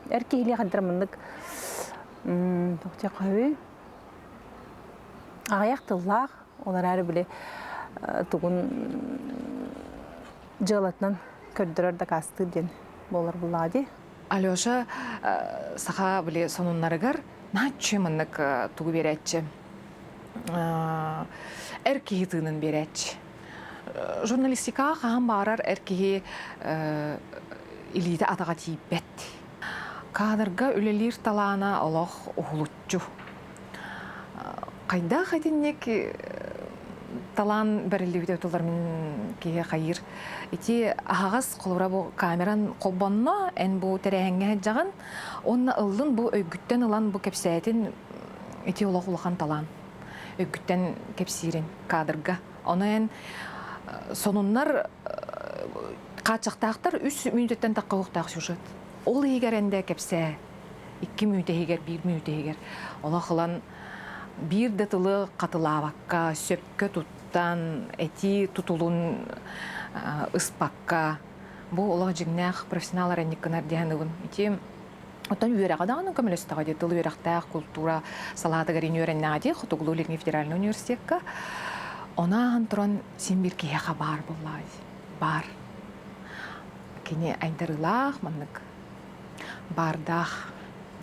эр киһилиэх эрдэр маннык туох диэххэ аҕыйах тыллаах, ол эрээри били тугун дьыалатынан көрдөрөр дакаастыыр диэн буолар буллаҕа дии. Алеша саха били сонуннарыгар нааччы маннык тугу биэрээччи эр киһи тыынын биэрээччи. Журналистикаҕа хаһан баҕарар эр киһи илиитэ атаҕа тиийбэт. Кадрга үлэлиир талаана олох уһулуччу. Хайдах итинник талаан бэриллибитэ тулар мин киһи хайыыр. Ити аһаҕас холобура бу камеран холбонно, эн бу тэрээһиҥҥэ сылдьаҕын, уонна ыллын бу өйгүттэн ылан бу кэпсээтин ити олох улахан талаан. Өйгүттэн кэпсиирин кадрга. Ону эн сонуннар хааччахтаахтар үс мүнүүтэттэн тахха уохтаах сюжет. Ол иһигэр эн да кэпсээ. Икки мүнүүтэ иһигэр, биир мүнүүтэ иһигэр. Олох ылан биир да тылы хатылаабакка, сөпкө туттан, этии тутулун ыспакка, бу олох дьиҥнээх профессионал эрэнник гынар диэн ыбын. Ити. Оттон үөрэҕэ даҕаны көмөлөстөҕө дии тыл үөрэхтээх култуура салаатыгар ини үөрэннэҕэ дии Хотугулуу-Илиҥҥи федеральнай университекка. Ону ааһан туран син биир киһиэхэ баар буоллаҕа дии. Баар. Кини айдарыылаах маннык баардаах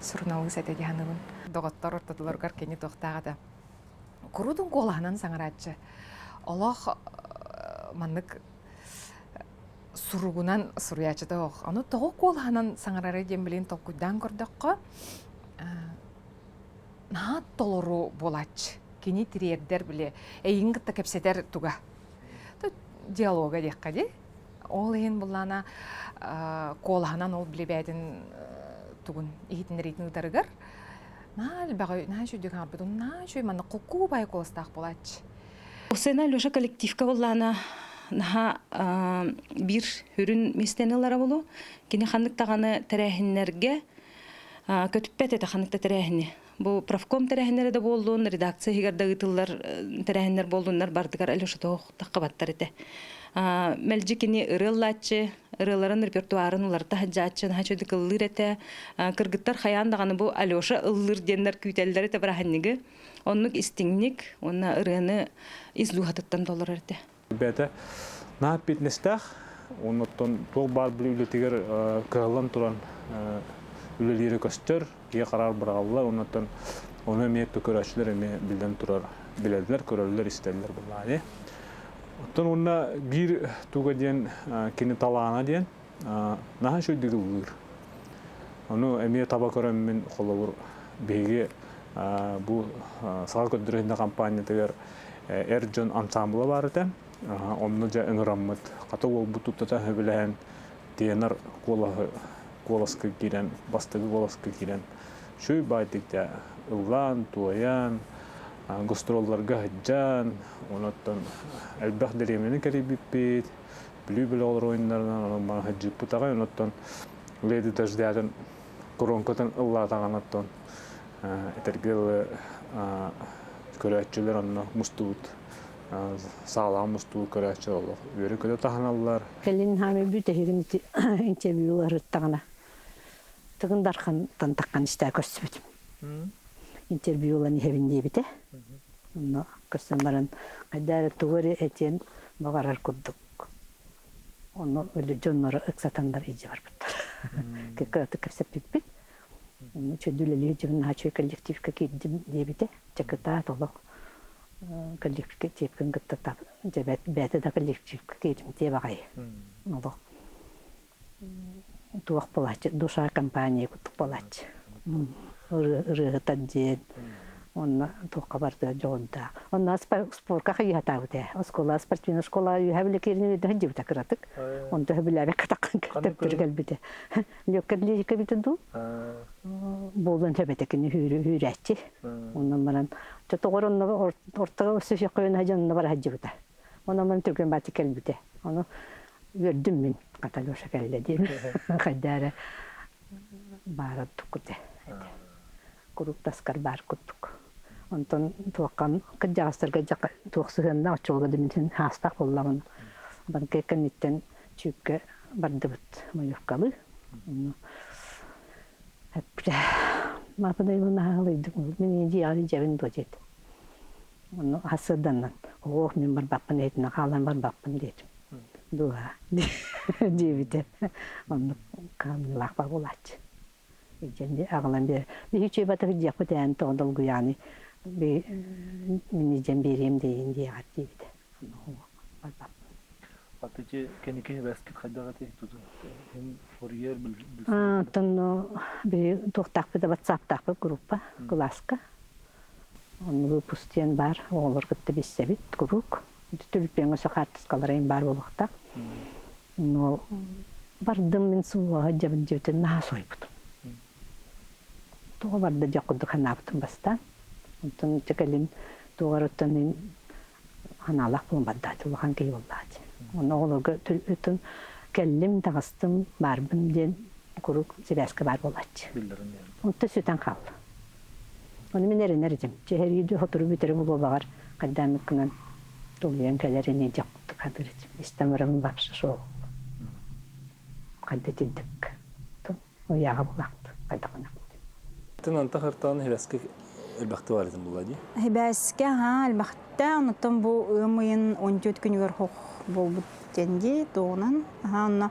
суруналыыс этэ дии саныыбын. Доҕоттор ортотуларыгар кини туохтаах этэ. Куруутун куолаһынан саҥарааччы. Олох маннык суругунан суруйааччыта суох. Ону тоҕо куолаһынан саҥарарый диэн билигин толкуйдаан көрдөххө, наһаа толору буолааччы. Кини тириэрдэр били эйигин кытта кэпсэтэр туга. Диалога диэххэ дии. Ол иһин буллаана куолаһынан ол били бэйэтин тугун иһитиннэриитин ыытарыгар наһаа элбэҕи наһаа үчүгэйдик аҥарбыт. Наһаа үчүгэй манна кукуу баайы куоластаах буолааччы. Усена Алеша коллективка буоллаана наһаа биир сүрүн миэстэни ылара буолуо. Кини ханнык даҕаны тэрээһиннэргэ көтүппэт этэ ханнык да тэрээһини. Бу профком тэрээһиннэрэ да буоллун, редакция иһигэр да ыытыллар тэрээһиннэр буоллуннар бардыгар Алеша тоох таххабаттар этэ. Мэлдьи кини ырыаллааччы, ырыаларын репертуарын уларыта сылдьааччы, наһаа үчүгэйдик ыллыыр этэ. Кыргыттар хайаан даҕаны бу Алеша ыллыыр диэннэр күүтэллэр этэ бырааһынньыгы. Оннук истиҥник уонна ырыаны ис дууһатыттан толорор этэ. Бэйэтэ наһаа фитнестээх, оннуттан туох баар били үлэтигэр кыһаллан туран үлэлиирэ көстөр, киһи хараар быраҕаллар, оннуттан ону эмиэ көрөөччүлэр эмиэ биллэн турар, билэллэр, көрөллөр, истэллэр буоллаҕа. Оттон уонна биир туга диэн кини талаана диэн наһаа үчүгэйдик ыллыыр. Ону эмиэ таба көрөммүн холобур биһиги бу Саха көрдөрүүтүн компаниятыгар эр дьон ансаамбыла баар этэ. Онно дьэ ыҥыраммыт хата уолбут туттата сөбүлэһэн тенор куолаһы куоласка киирэн бастакы куоласка киирэн шүй баайдык дьэ ыллаан туойан гастролларга сылдьан онуттан элбэх дэриэбинэни кэрийбиппит Бүлүү бөлөҕөр ойуннарынан онон маны сылдьыппыт аҕай онуттан Леди Дождятын коронкатын ыллаатаҕын оттон этэргэ дылы көрөөччүлэр онно мустубут саалаҕа мустубут көрөөччүлэр олох үөрэ-көтө таһыналлар. Кэлин хаамай бүтэһигин ити интервью ырыттаҕына Тыгын Дархантан таххан истээ көрсүбүтүм. Интервью ылан иһэбин диэбитэ. Онно көрсөн баран хайдаа эрэ тугу эрэ этиэн баҕарар курдук. Ону өлө дьонноро ыксатаннар илдьэ барбыттар. Кыратык кэпсэппиппит. Чөдүлэлии дьон наһаа үчүгэй коллективка киирдим диэбитэ. Чэ кытаат олох коллективка тиэпкин кытта дьэ бэйэтэ да коллективка киирдим диэ баҕайы. Олох туох буолааччы душа компания курдук буолааччы ырыаһыта диэн онно туохха барда дьоҕурдаах онно спорка хайыһатаабыт ээ оскуола спортивная школа үөһэ билэ киирин үөрдэ сылдьыбыта кыратык онто сөбүлээбэккэ таххан төптөрү кэлбитэ легкая атлетика эбитэ дуу буолуон сөп этэ кини үүрээччи онон баран тоҕор онно ортого өссө дьонно бара сылдьыбыта Онон мин түргэн бааччы кэлбитэ. Ону үөрдүм мин хата Леша кэллэ диэн. Хайда эрэ баара кутэ. Куруук таскар баар курдук. Онтон туоххан кырдьаҕастарга туох сыһыаннаах оччолорго да мин хаастаах буоллаҕына банкет кэнниттэн чүүккэ бардыбыт маевкалыы. Эппитэ Маапа дайбын наһаалыйдым. Мин дьиэҕэ дьэбин дуо диэтим. Онно сарсыарданнан оҕуох мин барбаппын эһитинэ хаалан барбаппын диэтим. Дуо диэбитэ. Оннук кыһамньылаах буолааччы. Илдьэн аҕалан биэр. Биһи үчүгэй батыһы диэхпит ээн тоҕо долгуйааны мин илдьэн биэриэм диэйин диэҕэр диэбитэ. Барбаппын. Аты кэники бэскит хайдах эти тутун фурьер Оттон биһи туохтаахпыт да ватсаптаахпыт группа кылааска. Онно выпуск диэн баар, оҕолор кытта билсэбит куруук. Түлүпүөҥҥэ өссө хаартыскалара эҥин баар буолуохтаах. Но бардым мин сыллаҕа дьэбин дьиэтин наһаа сойбутум. Тоҕо барда диэх курдук санаабытым бастаан. Онтон ити кэлин туох эрэ мин ханаалаах буолан бардааччы, улахан киһи буоллааччы. Онно оҕолорго өтөн кэллим, таҕыстым, баарбын диэн куруук сибээскэ баар буолааччы. Онтон сүтэн хаалла. Ону мин эрэнэр этим. Чэһэрииди сотору бүтэрэ булуобаҕар хайдааммыт гынан тулуйан кэлэр ини диэх курдук саныыр этим. Истэн бараммын вообще суох. Хайда итинник ыйааҕа булаахтым. Хайдах гына. Тын антах ыртаан хибэскэ элбэхти бар этин булла дии. Хибэскэ ха элбэхтэ, онуттан бу ыам ыйын 14 күнүгэр хох буолбут диэн дии тугунан. Аха онно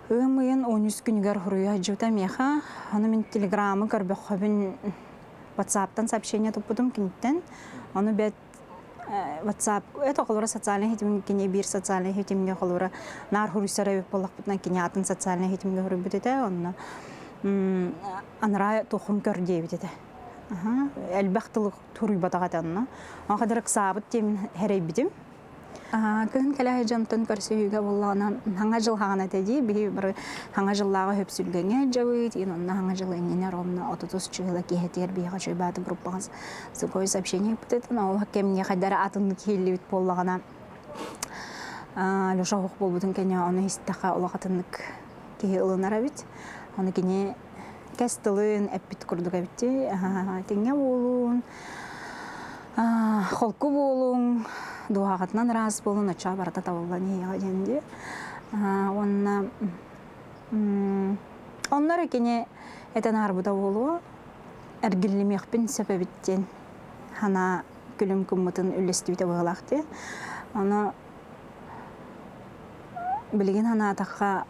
ыам ыйын 13 күнүгэр хоруйа сылдьыбыта миэхэ. Ону мин телеграммы көрбөххөбүн WhatsApp-тан сообщение туппутум киниттэн. Ону бэт WhatsApp это холура социальный ситим кини биир социальный ситимҥэ холура наар хуруйсар эбит буоллахпытына кини атын социальный ситимҥэ хуруйбут этэ онно анараа туохун көр диэбит этэ элбэх тылы туруйбатах этэ онно онно ыксаабыт диэмин хэрэйбитим Кыһын кэлэ дьонтон көрсүһүүгэ буоллаҕына хаҥа дьыл хаҕана этэ дии биһи бары хаҥа дьыллааҕы хөпсүлгэҥҥэ дьабыт иин онно хаҥа дьыл иннинэ ровно отутус чыыла киэһэтигэр биһиэхэ үчүгэй бааты группаҕа сухой сообщение ыыппыт ол кэмҥэ хайдара атыннык иһиллибит буоллаҕына Леша оһох буолбутун кэннэ ону иһистэххэ олох атыннык киһи ылынар эбит ону кини кэс тылын эппит курдук эбит дии тиҥҥэ буолуун холку буолуҥ, дууһаҕытынан ыраас буолун, оччоҕо барыта табыллан иһиэҕэ диэн дии. Уонна онно эрэ кини этэн аһарбыта буолуо, эргиллимиэхпин сөп эбит диэн санаа күлүм гыммытын үллэстибитэ быһыылаах дии. Ону билигин санаатахха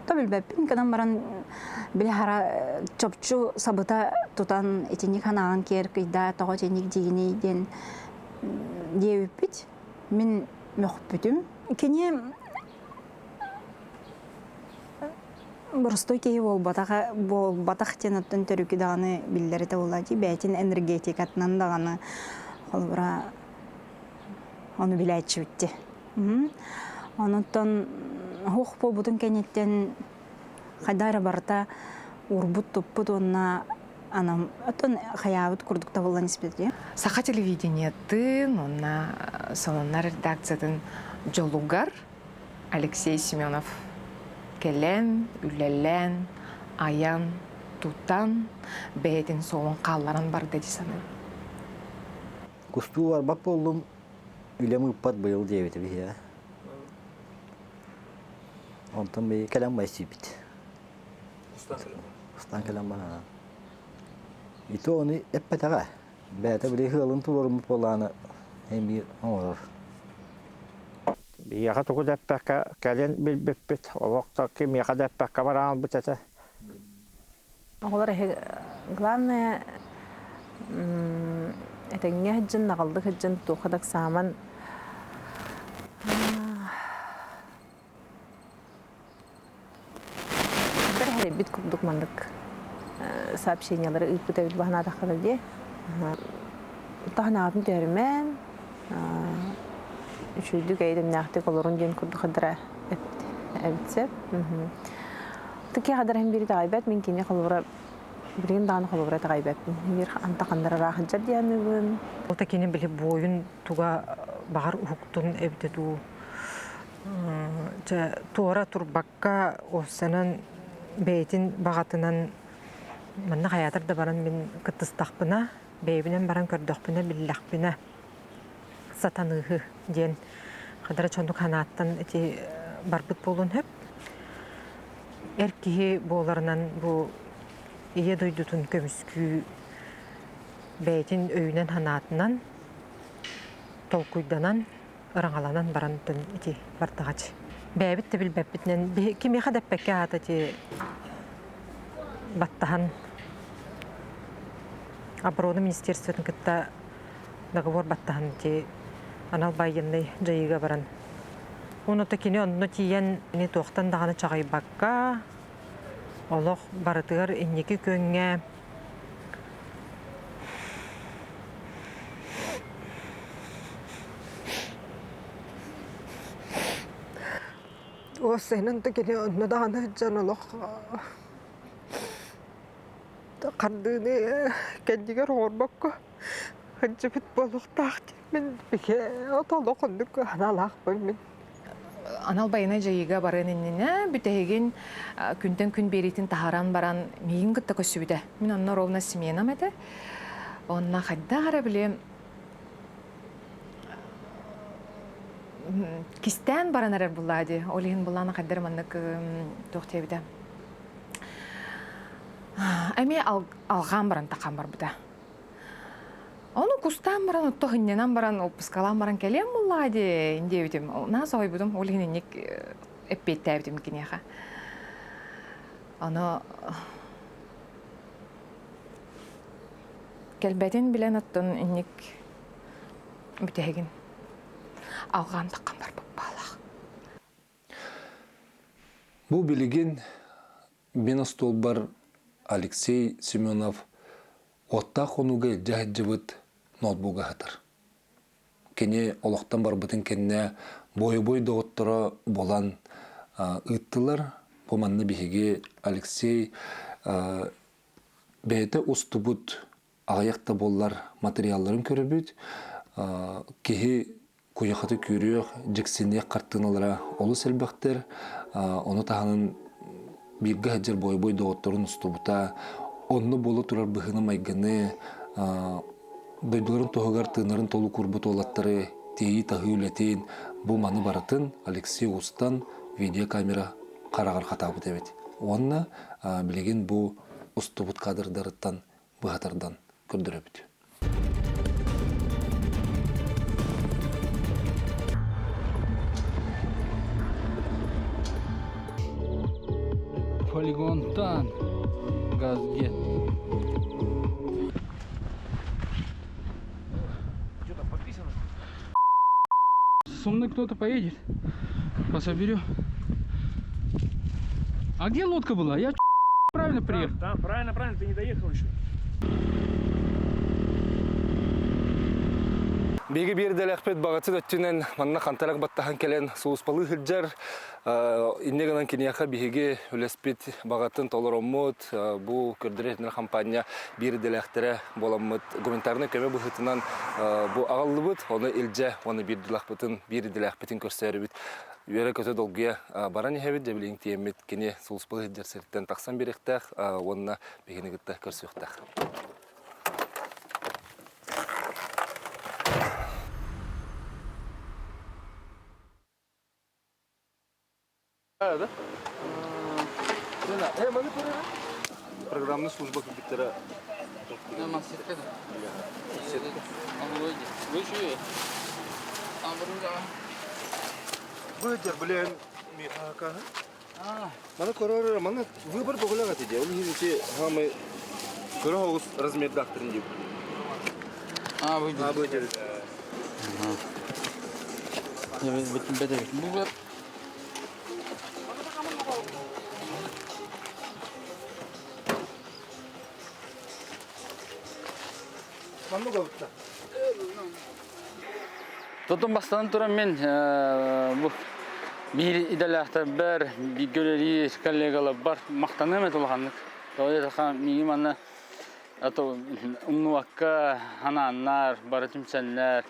То билбэппин гынан баран били хара чопчу сабыта тутан итинник ханаан киэр кыйдаа тоҕо итинник диигиний диэн диэбиппит. Мин мөхпүтүм. Кини боростуой киһи буолбатах буолбатах диэн оттон төрүкү даҕаны биллэр этэ буолла дии бэйэтин энергетикатынан даҕаны холобура ону билээччибит дии. Онуттан уһуох буолбутун кэнниттэн хайдах эрэ барыта уурбут-туппут уонна анам оттон хайаабыт курдук табыллан испит дии. Саха телевидениетын уонна сонуннар редакциятын дьолугар Алексей Семенов кэлэн, үлэлээн, айан, тутан, бэйэтин суолун хаалларан барда дии саныыбын. Кустуу барбат буоллум, үлэм ыыппат быйыл диэбитэ биһиэхэ. Онтон биһиги кэлэн байсыйбыт. Устан кэлэн баран. Ити ону эппэтэҕэ. Бэйэтэ били ыалын туруоруммут буоллаҕына эмиэ оҥорор. Биһиэхэ тугу да эппэккэ кэлин билбиппит, олох да кимиэхэ да эппэккэ баран ылбыт этэ. Оҕолор главное этэҥҥэ сылдьан, наҕыллык сылдьан туохха да ыксааман бит курдук маннык сообщениялары ыыппыт эбит баһанаатаххына дии. Таһынаатын түһэримэн, үчүгэйдик эйдэмнээхтик олорун диэн курдук хадара эбит сөп. Тыкки хадарым биир итэҕэйбэт, мин кини холобура билигин даҕаны холобура итэҕэйбэппин. Биир антаханнар ыраахыдьар диэханыыбын. Ол кини били буойун туга баҕар уһуктун эбитэ дуу. Чэ, туора турбакка, уопсанан бэйэтин баҕатынан манна хайаатар да баран мин кыттыстахпына, бэйэбинэн баран көрдөхпүнэ, биллэхпинэ сатаныыһы диэн хадара чоннук ханааттан ити барбыт буолуон сөп. Эр киһи буоларынан бу ийэ дойдутун көмүскүү бэйэтин өйүнэн-санаатынан толкуйданан, ыраҥаланан баран ити бардаҕач. Бэйэбит да билбэппитинэн кимиэхэ да эппэккэ аата ити баттаһан оборона министерствотын кытта договор баттаһан ити анал байыаннай дьайыыга баран Онута кини онно тиийэн ини туохтан даҕаны чаҕыйбакка, олох барытыгар инники күөҥҥэ Уопсайынан да кини онно даҕаны сылдьан олох хардыыны кэннигэр оҥорбокко сылдьыбыт буолуохтаах Мин олох оннук аналаахпын мин. Анал байыаннай дьайыыга барыан иннинэ бүтэһигин күнтэн күн биэриитин таһааран баран миигин кытта көрсүбүтэ. Мин онно ровно сменам этэ. Онно хайдах эрэ били кистээн баран эрэр буллаа дии. Ол иһин буллаана хайдар маннык туох диэбитэ. Эмиэ алҕаан баран тахан барбыта. Ону кустаан баран, отто хынньанан баран, оппускалаан баран кэлиэм буллаа дии диэбитим. Наһаа соһуйбутум, ол иһин инник эппиэттээбитим киниэхэ. Ону кэлбэтин билэн оттон инник бүтэһигин алҕаан таххан барбыт баалаах. Бу билигин мин остуолбар Алексей Семенов уоттаах хонууга илдьэ сылдьыбыт ноутбуга сытар. Кини олохтон барбытын кэннэ бойобуой доҕотторо булан ыыттылар. Бу манна биһиги Алексей бэйэтэ устубут аҕыйах да буоллар материалларын көрөбүт. Киһи куйахаты күүрүөх, дьиксиниэх хартыыналара олус элбэхтэр. Ону таһынан бииргэ сылдьар бойобуой доҕотторун устубута, онно буола турар быһыыны-майгыны, дойдуларын туһугар тыынарын толук уурбут уолаттары тиэйии-таһыы үлэтин бу маны барытын Алексей устан видеокамера хараҕар хатаабыт эбит. Уонна билигин бу устубут кадрдарыттан быһа тардан көрдөрөбүт. Полигонтан газгет. Что там подписано? Со мной кто-то поедет. Пособерю. А где лодка была? Я правильно приехал? Да, правильно, правильно, ты не доехал еще. Биги биирдэлэхпит баҕатын өттүнэн манна хантарак баттаһан кэлэн сулуспалыы сылдьар. Инне гынан киниэхэ биһиги үлэспит баҕатын толороммут, бу көрдөрөр хампаанньа биирдэлээхтэрэ буоламмыт гуманитарнай көмө быһыытынан бу аҕаллыбыт, ону илдьэ уонна биирдэлээхпитин биирдэлээхпитин көрсөөрүбүт үөрэ-көтө долгуйа баран иһэбит, дьэбилиҥ тиэммит кини сулуспалыы сылдьар сириттэн тахсан биэриэхтээх уонна биһигини кытта көрсүөхтээх. Да? Программная служба компьютера. Сетка да? Сетка. Быдер, блин, Маны көрөр, маны выбор бөгөлөк эти де. Ол иһин ити хамы көрө оҕус размердаахтарын дип. А, выйдет. А, выйдет. Бу Маннык обутта. Тотун бастан туран мен бу биир идэлээхтэрбэр, бииргэ үлэлиир коллегаларбар махтаныам этэ улаханнык. Тоҕо диэтэххэ, миигин манна ато умнубакка ханааннар, бары түмсэннэр,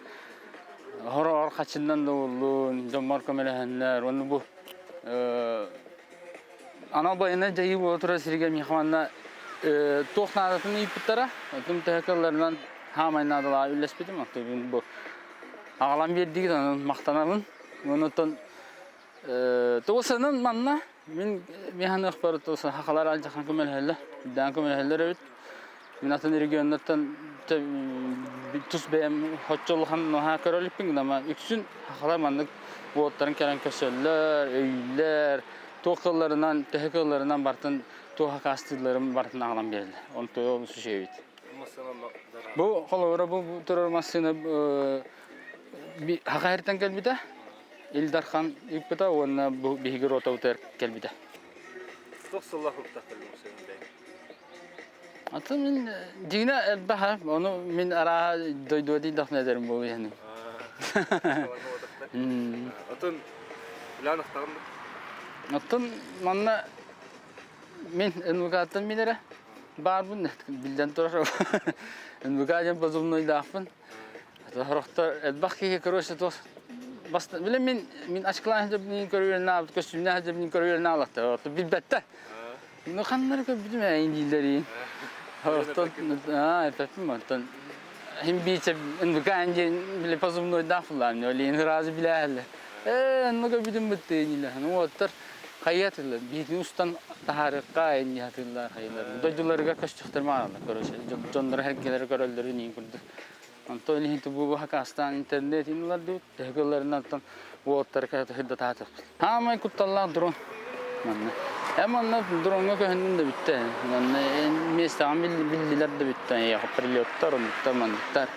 хороҕор хаччыннан да буоллун, дьоммор көмөлөһөннөр. Уонна бу анал байыаннай дьайыы буола турар сиргэ миэхэ манна туох наадатын ыйыппыттара. Оттон төһө кыалларынан хаамай наадалаах үллэспитим. Оттон бу аҕалан биэрдигит, онон махтанабын. Онон тугусанан манна мин миэхэ тугусан хахалар алдьахан көмөлөһөллөр, үрдээн көмөлөһөллөр эбит. Мин атын регионнартан тус бэйэм хоччо улахан наһаа көрө иликпин гына үксүн хахалар маннык уоттарын кэлэн көрсөллөр, өйүүллэр, туох кылларынан, төһө кылларынан бартын туох акаастыылларын барытын аҕалан биэрэллэр. Онто олус үчүгэйбит. Бу холобура бу турар массыына Хаха эртэн кэлбитэ, Ил Дархан ыыппыта уонна бу биһиги ротабытыгар кэлбитэ. Туох сыллаах ыыптахтар бэйэҥ? Атын мин дьиҥинэ элбэх ону мин арааһа дойдуга тиийдэхпинэ этэрим буолуо иһиним. Атын үлээн ахтаҕын да? Оттон манна мин НВК-ттан мин эрэ баарбын биллэн турар НВК диэн позывнойдаахпын. Сорохтор элбэх киһи короче туох билэн мин мин очкалаан сылдьабын көрүөрүн аабыт көстүүмнээх сылдьабын көрүөрүн аалаттар билбэттэр. Ну ханнары көрбүтүм ээ дииллэрин. Оттон аа эппэппин оттон хим биичэ НВК диэн били позывнойдаах буллаам олин ыраазы билээһэллэр. Ээ, онно көбүтүм быттыынилэ. Ну уоттар хайыатылар, биитин устан таһаарыахха инни хатыыллар хайылар. Дойдуларыгар көстөхтөр маалар, короче, дьоннор эргелери көрөллөрүн иин курдук. Онтон иһин бу хакастаан интернет инилар дуу, төһө оттон уоттар кытта таатыппыт. Хаамай кутталлаах дрон. Манна. Э манна дроҥҥа көһүннүм да бүттэ. Манна местаҕын биллилэр да бүттэ. Прилеттар, оннуктар, манныктар.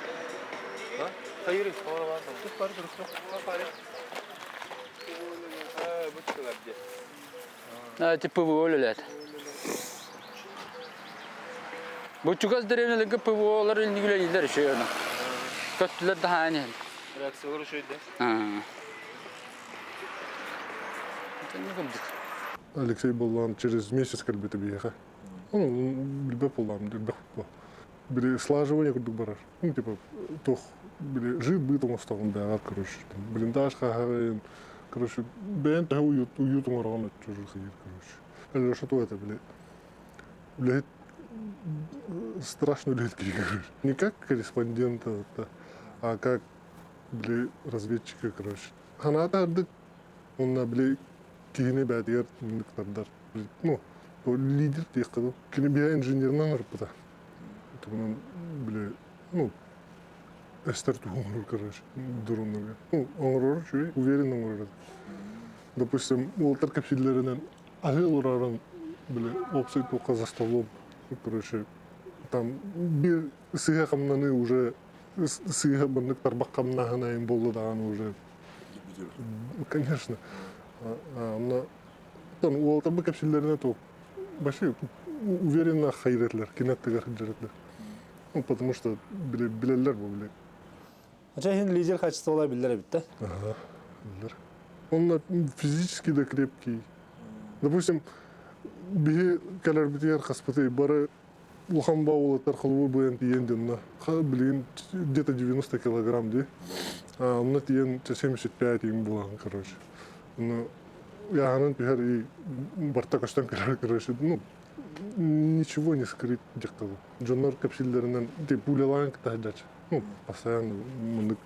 Типа ПВО үлэлэт. Бу чугас деревняларга ПВОлар үлэлииллэр үчүгэй ону. Көттүлэр да хаан иһэн. Реакциялар үчүгэй Алексей буоллаан через месяц кэлбитэ биһиэхэ. Ну, билбэт буоллаам, билбэх Били слаживание курдук барар. Ну, типа, туох, били, жит-быт оҥостоҕун бэҕэр, короче, там, блиндаж хаһарайын, короче, бэйэн төһө уют, уют оҥороҕун чужих сидит, короче. Алеша то это, били, үлэһит страшно үлэһит киһи, короче. Не как корреспондента, а как, били, разведчика, короче. Ханаата ардык Онно били киһини бээтигэр тардар. Ну, лидер диэххэ дуу. Кини биһэ инженеринэн ырыппыта. Тугунан били, ну, эстер тугу оҥорор, короче, дроннарга. Ну, оҥорор үчүгэй, уверенно оҥорор. Допустим, уолтар кэпсииллэринэн аһыы олорорун били уопсай туохха за столом. Короче, там биир сыыһа хамнаныы уже сыыһа маннык тарбах хамнааһын айын буолла даҕаны уже Конечно. Онно уолаттарбыт кэпсииллэринэ то вообще уверенно хайыр этилэр, кини аттыгар сылдьар этилэр. Ну, потому что билэллэр бу били. Ача иһин лидер качестволар биллэр эбит да? Ага, биллэр. Он физически да крепкий. Допустим, биһи кэлэрбитигэр хаспытый бары улахан баулаттар холобур быйан тиийэн дьонно билигин где-то 90 килограмм дии онно тиийэн 75 им буолан короче ну яһанан түһэр и барта көстөн кэлэр короче ну ничего не скрыть диэххэ дьоннор кэпсииллэринэн пулялаан кытта ну постоянно маннык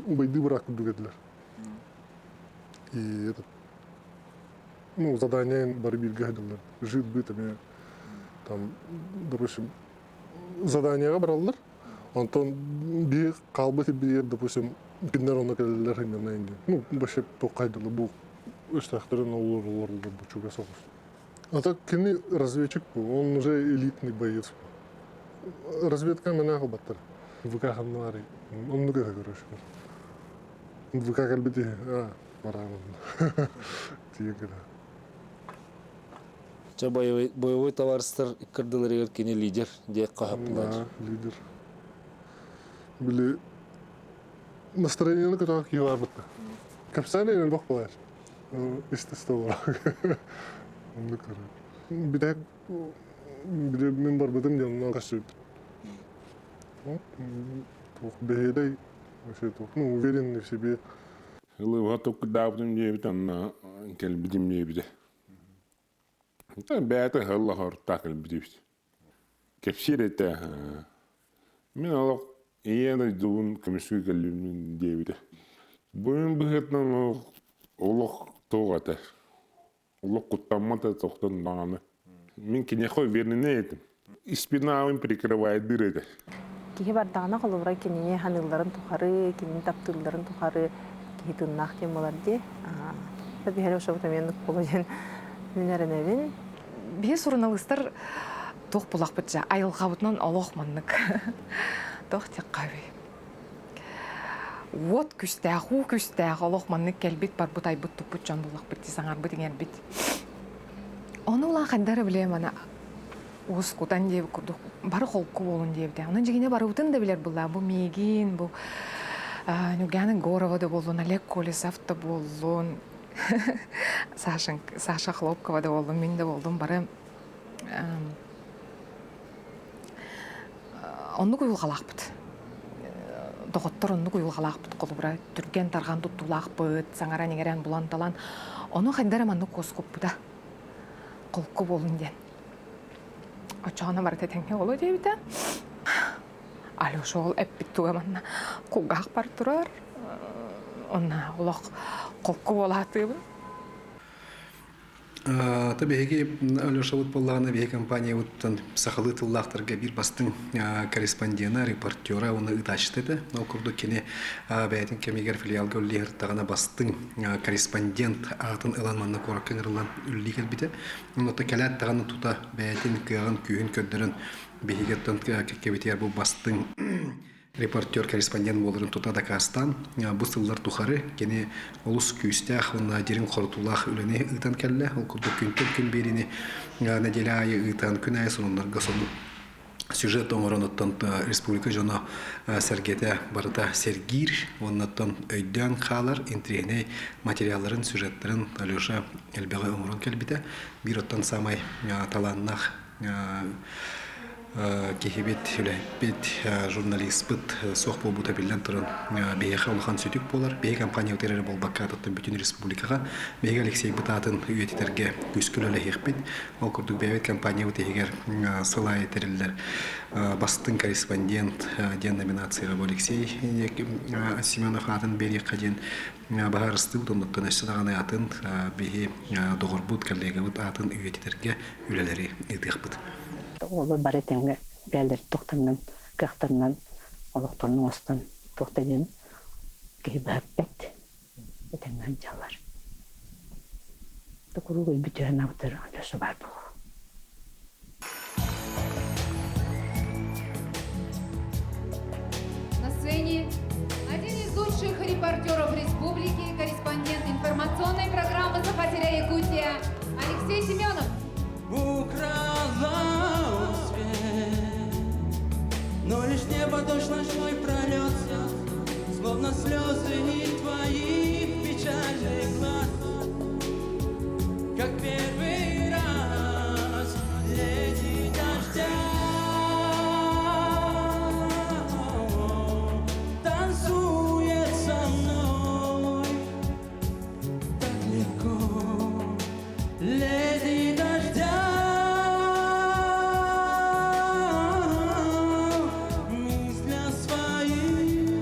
убайдыы быраак курдук этилэр и этот ну, задание бары бииргэ сылдьаллар. Жит-быт эмиэ там, допустим, заданиеҕа бараллар. Онтон биир хаалбыт биир, допустим, кинилэр онно кэлэллэр хынньанайын диэн. Ну, вообще туоххайдылы бу өстөөхтөрүн олор олороллор бу чугас соҕус. А так кини разведчик был, он уже элитный боец был. Разведка мэнэ баттар. ВК ханналары. Оннук этэ короче. ВК кэлбити, а, бараамын. Тиийэн кэлэ. Чэ боевой, боевой товарыстар иккардыларыгар кини лидер диэк хаһаппылар. Да, лидер. Били настроениены көтөҕө киһи барбытта. Кэпсээн элбэх буолар. Естественно. Оннук көрөр. Бүтэһик били мин барбытым диэн көрсүбүт. Туох бэһиэлэй вообще туох, ну, уверенный в себе. Ылыыга туккудаабытым диэбит онно кэлбитим диэбитэ. Бэйэтэ ыһылла кэлбитибит. Кэпсиир этэ. Мин олох ийэ дойдубун көмүскүү кэллим диэбитэ. Бу быһыытынан олох туох этэ. Олох куттаммат этэ тохтон даҕаны. Мин киниэхэ уверенный этим. Спинабын прикрывайдыыр этэ. Киһи бардаҕына холобура кинини ханыылларын тухары, кинини таптыылларын тухары киһи тыыннаах диэн буолар дии. Биһири ошобут эмиэ буолуо диэн мин эрэнэбин. Биһи суруналыыстар туох булахпыт дьэ айылҕабытынан олох маннык туох диэххэ уот күстээх, уу күстээх олох маннык кэлбит барбыт айбыт туппут дьон буллахпыт дии саҥарбыт иҥэрбит. Ону улахан хайда эрэ билиэм ана уоскутан диэбит курдук бары холку буолун диэбитэ. Онон дьигине барыбытын да билэр булла. Бу миигин, бу Нюргана Егорова да буоллун, Олег Колесов да буоллун, Саша, Саша Хлопкова да буоллун, мин да буоллун бары оннук уйулҕалаахпыт. Доҕоттор оннук уйулҕалаахпыт холобура түргэн тарҕан туттуулаахпыт, саҥаран-иҥэрэн булан-талан. Ону хайда эрэ маннык куоскуппута. Холку буолун диэн. Оччоҕуна барыта тэҥҥэ буолуо диэбитэ. Алеша ол эппит туга манна кулгаах бар турар. Онна олох холку буолаатыыбын. Та биһиги Алешабыт буоллаҕына биһиги компаниябыттан сахалыы тыллаахтарга биир бастыҥ корреспондена, репортера уонна ыытааччыта этэ. Ол курдук кини бэйэтин кэмигэр филиалга үлэлии сырыттаҕына бастыҥ корреспондент аатын ылан манна куоракка ыҥырыллан үлэлии кэлбитэ. Онно кэлээт даҕаны тута бэйэтин кыаҕын, күүһүн көрдөрөн биһиги оттон кэккэбитигэр бу бастыҥ репортер, корреспондент буоларын тута дакаастаан, бу сыллар тухары кини олус күүстээх уонна дириҥ хорутуулаах үлэни ыытан кэллэ. Ол курдук күнтэн күн биэриини нэдиэлэ аайы ыытан, күн аайы сонуннарга сонун сюжет оҥорон оттон республика дьоно сэргэтэ барыта сэргиир уонна оттон өйдөөн хаалар интириэһинэй материалларын, сюжеттарын Алеша элбэҕи оҥорон кэлбитэ. Биир оттон саамай талааннаах киһибит, үлэһиппит, журналиспыт суох буолбута биллэн туран биһиэхэ улахан сүтүк буолар. Биһиги компаниябыт эрэ буолбакка, аттан бүтүн республикаҕа биһиги Алексейбыт аатын үйэтитэргэ күүскэ үлэлэһиэхпит. Ол курдук бэйэбит компаниябыт иһигэр сыл аайы тэриллэр бастыҥ корреспондент диэн номинацияҕа бу Алексей Семенов аатын биэриэххэ диэн баһаарыстыбыт оннуттан өссө даҕаны атын биһи доҕорбут, коллегабыт аатын үйэтитэргэ үлэлэри ыытыахпыт. Оҕолор бары тэҥҥэ бэйэлэрин тохтонон, кыахтарынан олохторун оҥостон туох да диэн киһи быһаппат этэҥҥэ сылдьаллар. Куруук өйбүтүгэр абытыр Алеша баар буолуо. На сцене один из лучших репортеров республики, корреспондент информационной программы «Сахатеря Якутия» Алексей Семенов. Украла он свет, но лишь небо дождь ночной прольется, Словно слезы твоих печальных глаз, Как первый раз леди дождя танцует со мной так легко. Леди дождя, мысля своих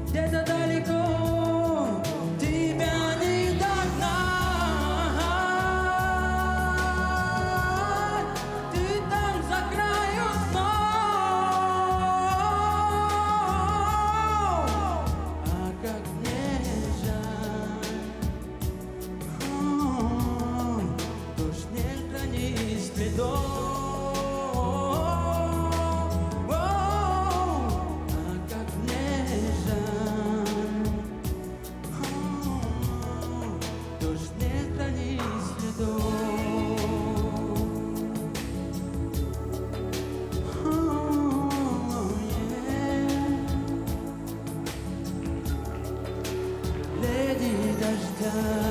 где-то далеко тебя не догнать. Ты там за краю снов, а как мне жаль. Дождь не хранит следов, а как мне жаль. Дождь не хранит следов. Леди дождя.